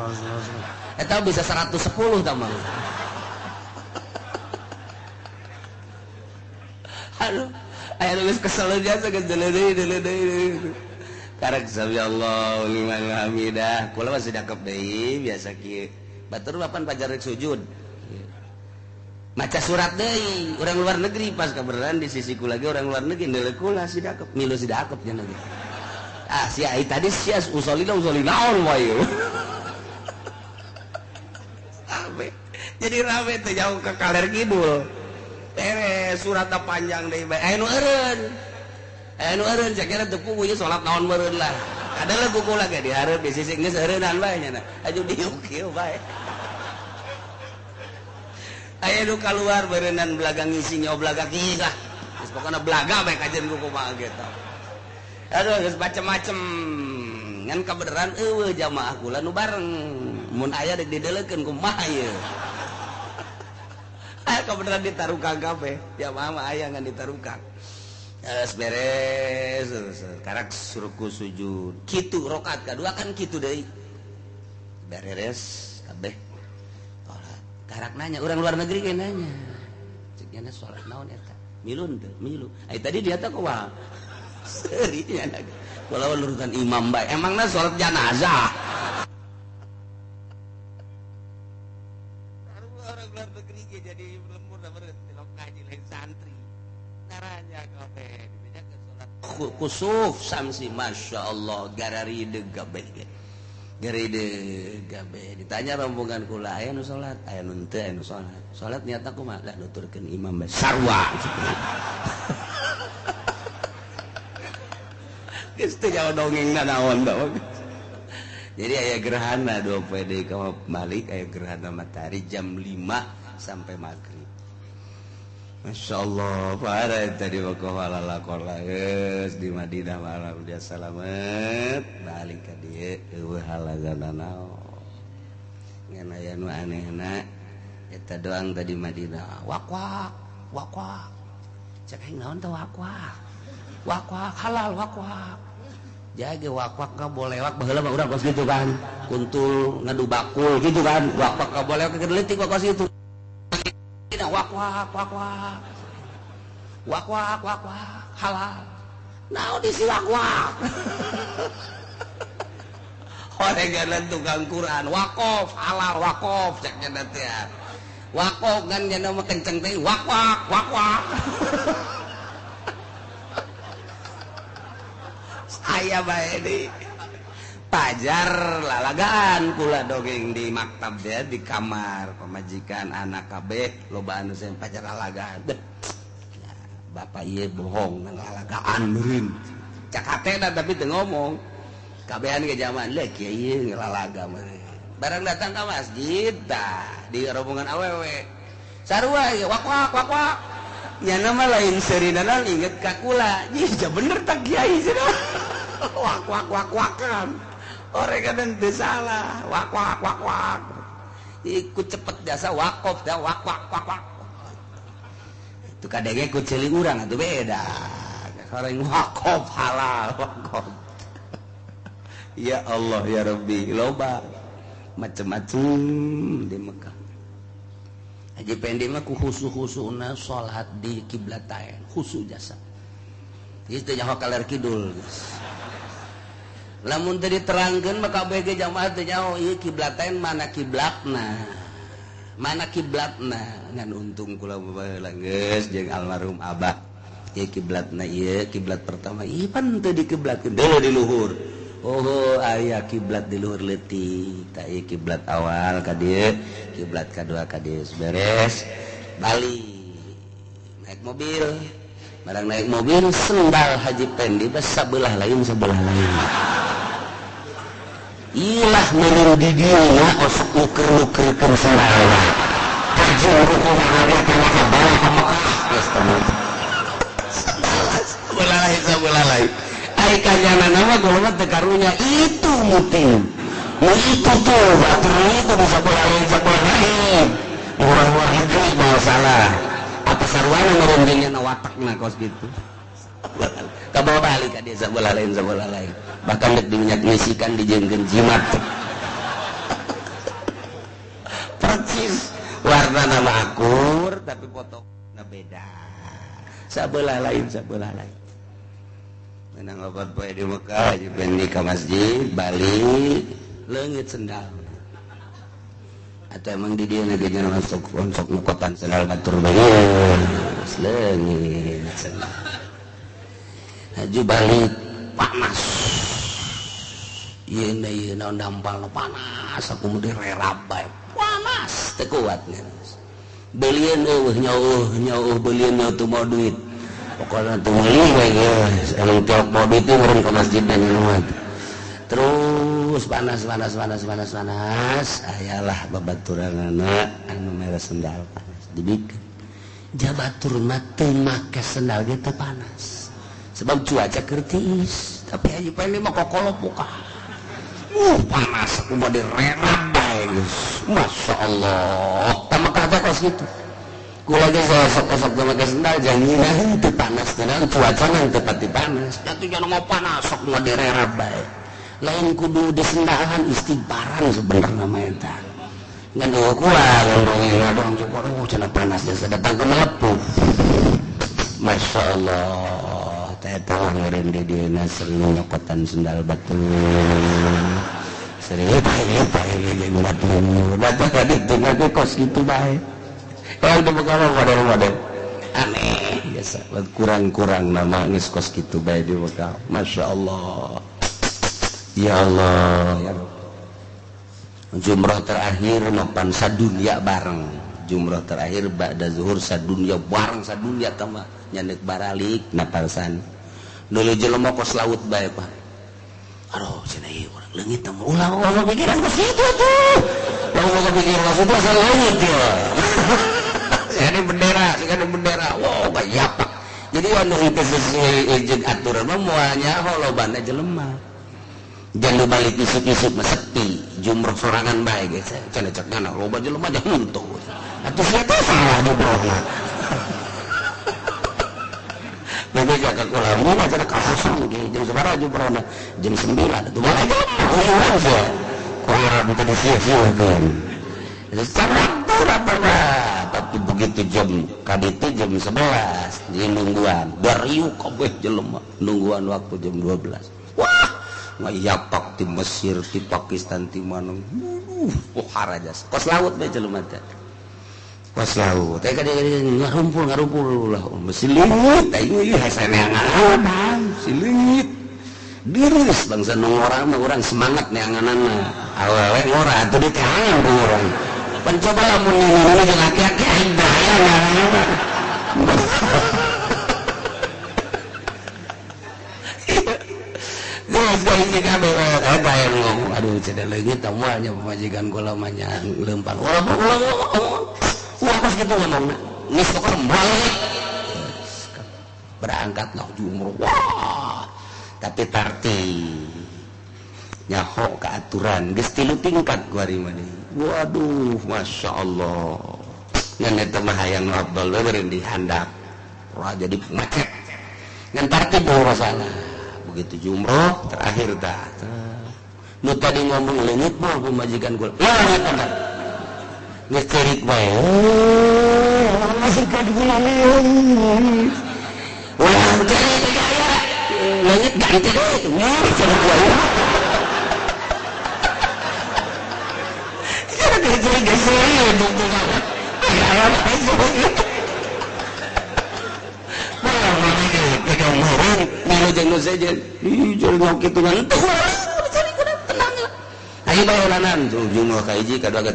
[SPEAKER 1] eta bisa 110 tah mah. Aduh aya nu geus kesel biasa geus deuleuh deuleuh. Karek sami Allahu liman hamidah. Kula masih dakep deui biasa kieu. Batur papan pajar rek sujud. Maca surat deui urang luar negeri pas kabeneran di sisi kula ge urang luar negeri deuleuh kula si dakep milu si dakep nya ge. Ah si ai tadi si usolina usoli naon wae. Rame. Jadi rame teh jauh ke kaler kidul. Beres suratna panjang deui bae. Aya nu eureun. Aya nu eureun sakira teu puguh ieu salat naon meureun lah. Kadeuleung ku kula ge dihareup di sisi geus eureunnan bae nya. Aju diuk kieu bae. Aya nu kaluar beureunnan belaga ngisi nya belaga kieu lah. Geus pokona belaga bae kajeun ku kumaha ge tah. Aduh geus macem-macem ngan kabeneran eueuh jamaah kula nu bareng mun aya deuk dideulekeun kumaha ieu. Aya kabeneran ditarukang kabeh jamaah mah aya ngan ditarukang. Geus beres karak suruku sujud kitu rakaat kadua kan kitu deui. Beres kabeh. Salat karak nanya urang luar negeri ge nanya. Cek nya salat naon eta? Milu teu milu. Ai tadi dia teh kumaha? Serinya kalau urutan imam baik emangnya sholat jenazah orang luar negeri jadi lembur tilok ngaji lain santri caranya kabeh dibeda ke sholat kusuf samsi masya Allah gararide kabeh gararide kabeh ditanya rombongan kula aya nu sholat aya nu teu aya nu sholat sholat niat aku mah lah nuturkeun imam bae sarua. Geus teu jauh dongeng naon dong. Jadi aya gerhana 2 poe deui ka balik aya gerhana matahari jam 5 sampai maghrib. Masya Allah para tadi wakohalalakola geus di Madinah malam dia salamet balik ka dieu eueuh halagana naon. Ngan aya nu anehna eta doang tadi Madinah wak wak wak wak. Cek aing naon teh wak wak. Wak wak halal wak wak. Jaga wak wak ka bolewak baheula mah urang kos kitu kan. Kuntul ngadu bakul gitu kan. Wak wak ka bolewak keur leutik kos kitu. Wak wak wak wak. Wak wak wak wak halal. Naon disiwak-wak. Horeganan tukang Quran, wakof, halal wakof cek nya teh. Wakof kan nya mah kenceng teh wak wak wak wak. Saya bae di pajar lalagaan kula dongeng di maktab dia di kamar pemajikan anak kabeh loba anu saya pajar lalagaan. Ya, bapak ieu bohong nang lalagaan meureun. Cak hatena tapi teu ngomong. Kabehan ke zaman leh kiai ngelalaga meureun. Barang datang ka masjid tah di rombongan awewe. Sarua ieu wak wak wak wak. Nyana mah lain seurinana inget ka kula. Ih bener tak kiai cenah. Wak wak wak wakan. Orang kadang teu salah. Wak wak wak wak. Ikut cepet jasa wakof dah wak wak wak wak. Itu kadenge ku ceuli urang atuh beda. Orang wakof halal wakof. Ya Allah ya Rabbi, loba macem-macem di Mekah. Haji Pendi mah ku khusu-khusuna salat di kiblatain, khusu jasa. Ieu teh nyaho kaler kidul geus. Lamun teu diterangkeun maka kabeh ge jamaah teu nyaho ieu kiblatain mana kiblatna. Mana kiblatna ngan untung kula baheula geus jeung almarhum abah. Ieu kiblatna ieu kiblat pertama ieu pan teu dikiblatkeun deuleu di luhur. Oh aya kiblat di luhur leutik tah ieu kiblat awal ka dieu kiblat kadua ka dieu beres balik naik mobil barang naik mobil sendal Haji Pendi bas sabelah lain ilah meureun di dieu na osok nuker-nukerkeun sendal haji rukun hawa kana kabar ka Mekah geus teh sabelah lain ai kanyana nama golongan teu karunya itu mutim. Nu itu tuh batur itu bisa bola lain. Urang-urang itu mau salah. Apa sarwana merundingnya na watakna kos gitu. Kabawa balik ka dia sabelah lain sabelah lain. Bahkan dek diminyak ngisikan dijengkeun jimat. Percis warna nama akur tapi potongna beda. Sabelah lain sabelah lain. Menang obat poe di Mekah, Haji Pendi ka masjid, balik leungit sendal. Atau emang di dieu ge nya masuk onsok nukotan sendal batur bae. Leungit sendal. Haji balik panas. Ieu na ieu naon dampal panas, aku mah direrab bae. Panas teu kuat geus. Belieun eueuh nyauh nyauh belieun nyauh teu mau duit. Pokoknya tuh meuli we geus emang tiap mau duit teh meureun ka masjid dan nyawa. Terus panas panas panas panas panas ayalah babaturanana anu mere sendal panas dibikeun. Jabatur mah teu make sendal ge teu panas. Sebab cuaca keur tiis, tapi Haji Pendi mah kokolopok. Panas aku mah direrab bae geus. Masyaallah, tah Mekah teh kos kitu. Kula ge sok-sok teu make sendal jangan teu panas tenan cuaca teu pati panas. Atuh jangan mau panas sok mah direrab bae. Lain kudu disendalan istighfaran sebenarnya mah eta. Ngan eueuh kula ngadong cukup cenah panas jasa datang ke melepuh. Masya Allah, teh teh ngeureun di dieu sering nyokotan sendal batu. Sering bae bae jeung batu. Datang ka ditu ge kos kitu bae. Yang di Mekah model-model aneh biasa kurang-kurang nama geus kos kitu bae di Mekah. Masya Allah, ya Allah ya Rabb. Jumroh terakhir mapan sadunya bareng. Jumroh terakhir ba'da zuhur sadunya bareng sadunya tama nyanek baralik naparsan. Dulu jelema kos laut bae Pak. Aduh cenah ieu urang leungit teh ulah ulah pikiran kos kitu tuh. Lamun pikiran kos kitu asal leungit ya. Ini bendera, ini bendera. Wow, banyak. Jadi anu itu sesuai jeung aturan mah moal nyaho lobana jelema. Jangan balik isuk-isuk mah sepi, jumroh sorangan bae geus. Cenah cek ngana loba jelema dah henteu. Atuh sia teh salah jumrohna. Bebe ka kula mah cenah kasosong ge jam sabaraha jumrohna? Jam 9. Atuh balik jelema urang sia. Ku Arab teh disia-siakeun. Tapi begitu Begitu jam kaditu jam 11 di nungguan dariuk kabeh jelema nungguan waktu jam 12. Wah, ngayapak di Mesir, di Pakistan, di mana. Harajas. Kos laut bae jelema teh. Kos laut. Teh kadi ngarumpul lah. Mesti leungit aing ieu hese neangan. Si leungit. Dirus bangsa nu ngora mah urang semangat neanganana. Awewe ngora atuh diteangan ku urang. Pencoba lamun neanganana jeung aki-aki aing bahaya ngaranna. Aduh cedek leungit moal nya pamajikan kula mah nya leumpang. Ulah ulah pas kitu ngomongna. Geus pokona balik. Berangkat lah umroh. Wah. Tapi tarti nyaho ke aturan geus 3 tingkat kuari mah. Waduh, Masya Allah. Ngan eta mah hayang nu abdol we beureun dihandap. Wah jadi macet. Ngan tartib masalah. Begitu jumroh terakhir dah. Nu tadi ngomong leungit mah pamajikan kula. Leungit mah. Geus ceurik bae. Masih ka kula leungit. Ulah ceurik gaya. Leungit ganti deui. Wah, ceurik bae.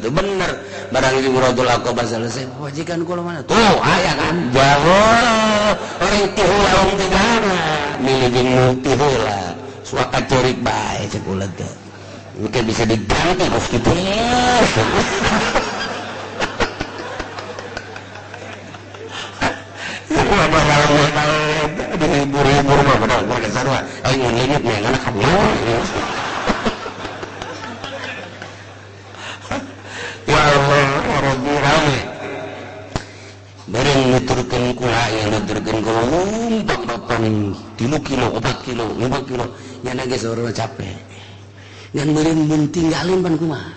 [SPEAKER 1] Bener barang jumrotul aqabah selesai wajikan kula mana tuh aya kan jauh orang ti heula orang ti mana milih jeung nu ti heula suaka ceurik bae cek ulah teh mungkin bisa diganti kos kitu. Dihibur-hibur mah bener bener sarua aing mun leungit mah anak ya Allah Rabbi rame bareng nuturkeun kula ya nuturkeun kula lumpang papan 3 kilo 4 kilo 5 kilo nya geus urang capek ngan meureun mun tinggalin pan kumaha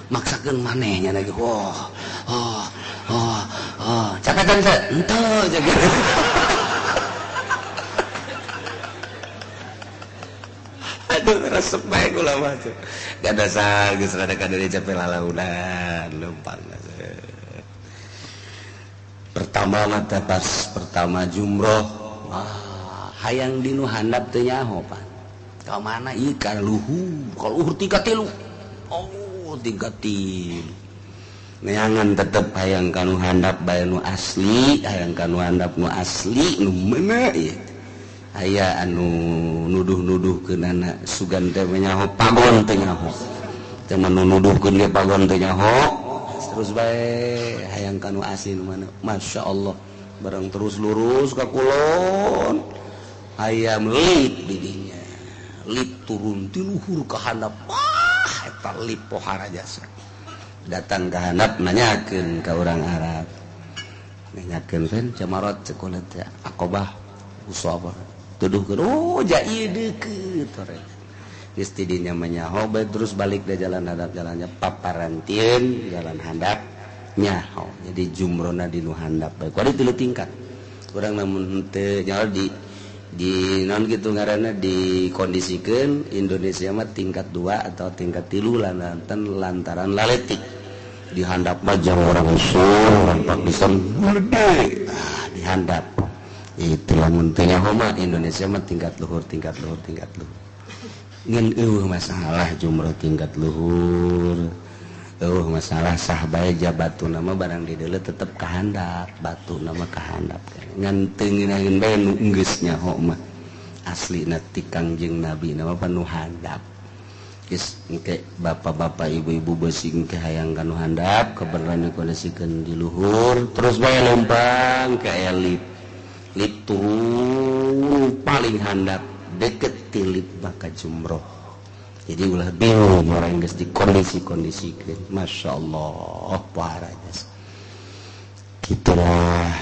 [SPEAKER 1] maksakeun maneh nya lagi oh oh oh oh capek kan teh henteu jaga. Aduh resep bae kula mah tuh. Gak dasar geus rada kadeureun capek lalaunan leumpang. Pertama mah teh pas pertama jumroh, wah hayang dinu handap teu nyaho pan. Ka mana ieu ka luhur, ka luhur tingkat 3. Oh, tingkat 3. Neangan tetep hayang ka nu handap bae nu asli, hayang ka nu handap nu asli nu meuna ieu. Aya anu nuduh-nuduhkeunana sugan teh nyaho pagon teh nyaho. Teh mah nuduhkeun ge pagon teh nyaho. Terus bae hayang ka nu asli nu mana. Masya Allah, barang terus lurus ka kulon. Hayam lip di dinya. Lip turun ti luhur ka handap. Wah, eta lip pohara jasa. Datang ka handap nanyakeun ka urang Arab. Nanyakeun teh jamarot cek teh Aqabah usabah. Tuduhkeun oh ja ieu deukeut tore. Geus ti dinya mah nyaho bae terus balik da jalan handap jalannya paparantieun jalan handap nyaho. Jadi jumrona di nu handap bae. Kuari 3 tingkat. Urang lamun teu nyaho di naon kitu ngaranna dikondisikeun Indonesia mah tingkat 2 atau tingkat 3 lantaran laletik. Di handap mah jang orang usul, orang Pakistan gede. Ah, di handap. Itu lamun teu nyaho mah Indonesia mah tingkat luhur, tingkat luhur, tingkat luhur. Ngan eueuh masalah jumroh tingkat luhur. Eueuh masalah sah bae ja batuna mah barang di deuleu tetep kahandap, batuna mah kahandap. Ngan teu ngeunaheun bae nu geus nyaho mah. Aslina ti Kangjeng Nabi na mah nu handap. Geus engke bapak-bapak ibu-ibu beusi engke hayang ka nu handap kebenaran dikondisikeun di luhur terus bae lempang ka elit. Lip turun paling handap deket tilip maka jumroh. Jadi ulah bingung orang geus dikondisi-kondisikeun. Masya Allah parahnya. Gitulah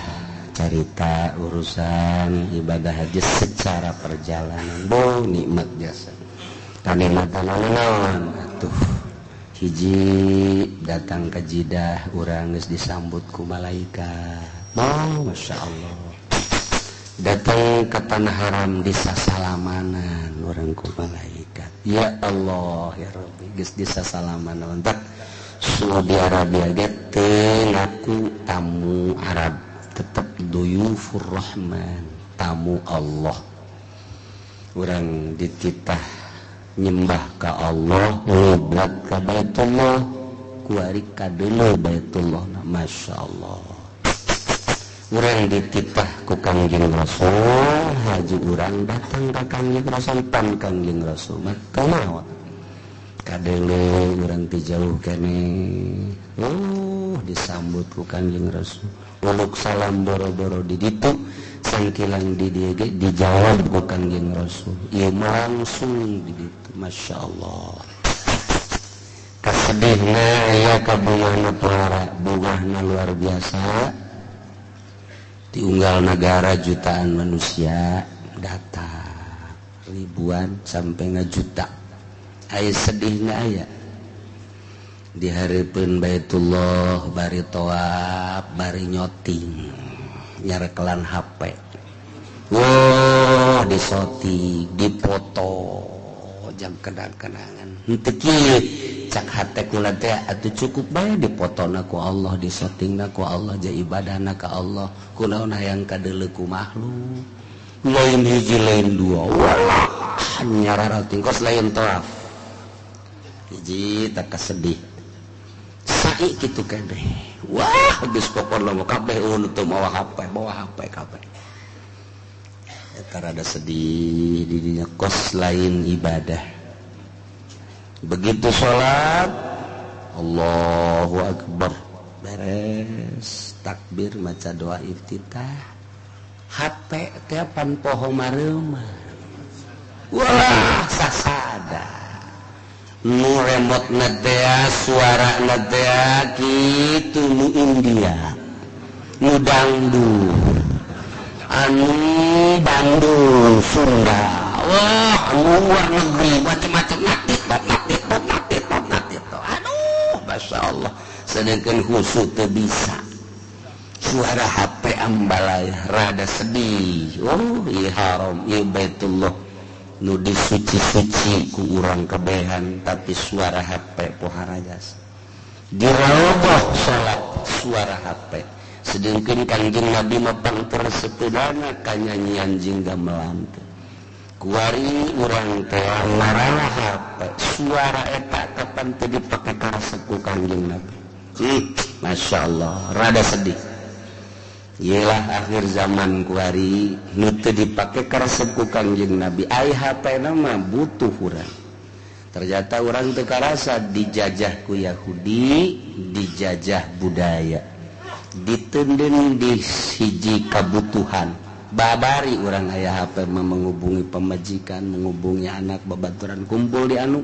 [SPEAKER 1] cerita urusan ibadah haji secara perjalanan. Bo nikmat jasa. Kanikmatan naon atuh. Hiji datang ke Jidah urang geus disambut ku malaikat. Oh, Masya Allah. Datang ke tanah haram disasalamanan urang ku malaikat. Ya Allah ya Rabbi, geus disasalamanan. Entak Saudi Arabia ge teu ngaku tamu Arab, tetep duyufur Rahman, tamu Allah. Urang dititah nyembah ka Allah, ngiblat ka Baitullah, kuari kadeuleu Baitullah. Masya Allah. Urang dititah ku Kangjeng Rasul, haji urang datang ka Kangjeng Rasul, pan Kangjeng Rasul mah kumaha? Kadeuleu urang ti jauh keneh. Oh, disambut ku Kangjeng Rasul. Uluk salam boro-boro di ditu, sangkilang di dieu ge dijawab ku Kangjeng Rasul. Ieu langsung di ditu, Masya Allah. Kasedihna aya kabungahna pohara, bungahna luar biasa. Diunggal negara jutaan manusia datang, ribuan sampai ngajuta. Aya sedihna aya. Di hareupeun Baitullah bari tawaf, bari nyoting, nyarekelan HP. Wah, disoting, dipoto, jam kenang-kenangan. Henteu kieu cak hate kula teh atuh cukup bae dipotona ku Allah, disotingna ku Allah, ja ibadahna ka Allah. Kunaon hayang kadeuleu ku makhluk. Lain hiji lain dua. Walah, nyararating kos lain tawaf. Hiji tak kasedih. Sai kitu keneh. Wah, geus pokona mah kabeh eueun teu mawa HP, bawa HP kabeh. Eta rada sedih di dinya kos lain ibadah. Begitu sholat, Allahu Akbar, beres takbir maca doa iftitah, HP teh pan poho mareumah. Wah, sasada. Nu remote na teh, suara na teh kitu nu India, nu dangdut, anu Bandung, Sunda. Wah, luar negeri macam-macam naktit, naktit, naktit, naktit. Aduh, Masya Allah. Sedangkan khusyuk teu bisa. Suara HP ambalai rada sedih. Oh, ieu haram, ieu Baitullah. Nu disuci-suci ku urang kebehan, tapi suara HP poharajas. Diroboh salat suara HP. Sedangkan Kangjeng Nabi mah pangter sepedana kanyanyian jeung gamelan teh. Kuari urang teh larana HP suara eta kapan teu dipake karesep ku Kangjeng Nabi. Masya Allah, rada sedih. Yelah akhir zaman kuari nu teu dipake karesep ku Kangjeng Nabi. Ai HP na mah butuh urang. Ternyata urang teu karasa dijajah ku Yahudi, dijajah budaya, ditenden di hiji kabutuhan. Babari urang aya HP menghubungi pemajikan, menghubungi anak, babaturan kumpul di anu.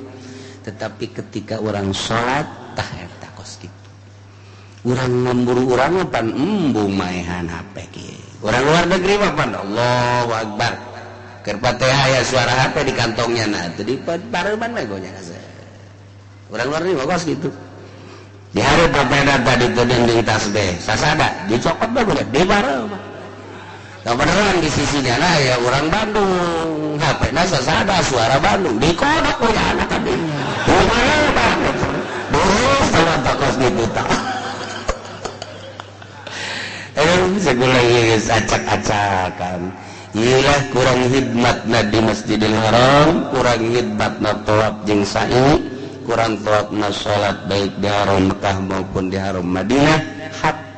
[SPEAKER 1] Tetapi ketika orang sholat tah eta kos kitu. Urang ngemburu urang mah pan embung maehan HP kieu. Urang luar negeri mah pan Allahu Akbar. Keur Fatihah aya suara HP di kantongnya nah teu dipareuman we gonya kaseh. Urang luar negeri mah kos kitu. Di hareup papeda tadi teu dinding tasbih, sasada dicokot bae gonya dipareuman. Nah, beneran di sisinya nah ya orang Bandung, HP na sasada suara Bandung dikodok punya anak tadi. Terus kalau takos dibuta. Segulai acak-acakan. Iyalah kurang hikmatna di Masjidil Haram, kurang hikmatna tawaf jeung sa'i, kurang tawafna salat baik di Haram Mekah maupun di Haram Madinah. HP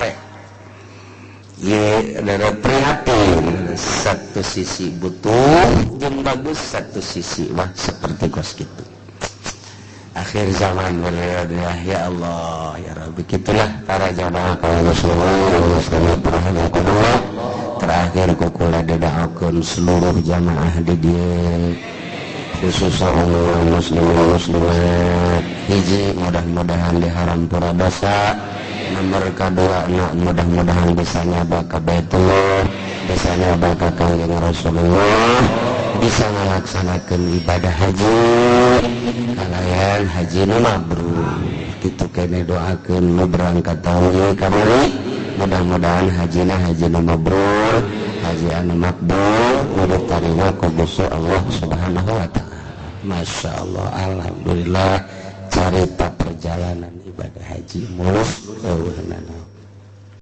[SPEAKER 1] ye ada prihatin, satu sisi butuh jeung bagus, satu sisi wah seperti kos gitu. Akhir zaman berada ya Allah ya Rabbi. Gitulah para jamaah kaum muslimin. Terakhir kukula dadakeun seluruh jamaah di dieu, khususnya umum muslimin muslimat. Hiji mudah-mudahan di haram pura dosa. Nomor kedua mudah-mudahan bisa nyaba ke Baitullah, bisa nyaba ke Kangjeng Rasulullah, bisa melaksanakan ibadah haji kalayan haji nu mabrur. Kitu kene doakeun nu berangkat tahun ieu kamari, mudah-mudahan hajina haji nu mabrur, haji anu makbul, nu ditarima ku Gusti Allah Subhanahu wa taala. Masya Allah, alhamdulillah, carita perjalanan ibadah haji mulus, eueuh nanaon.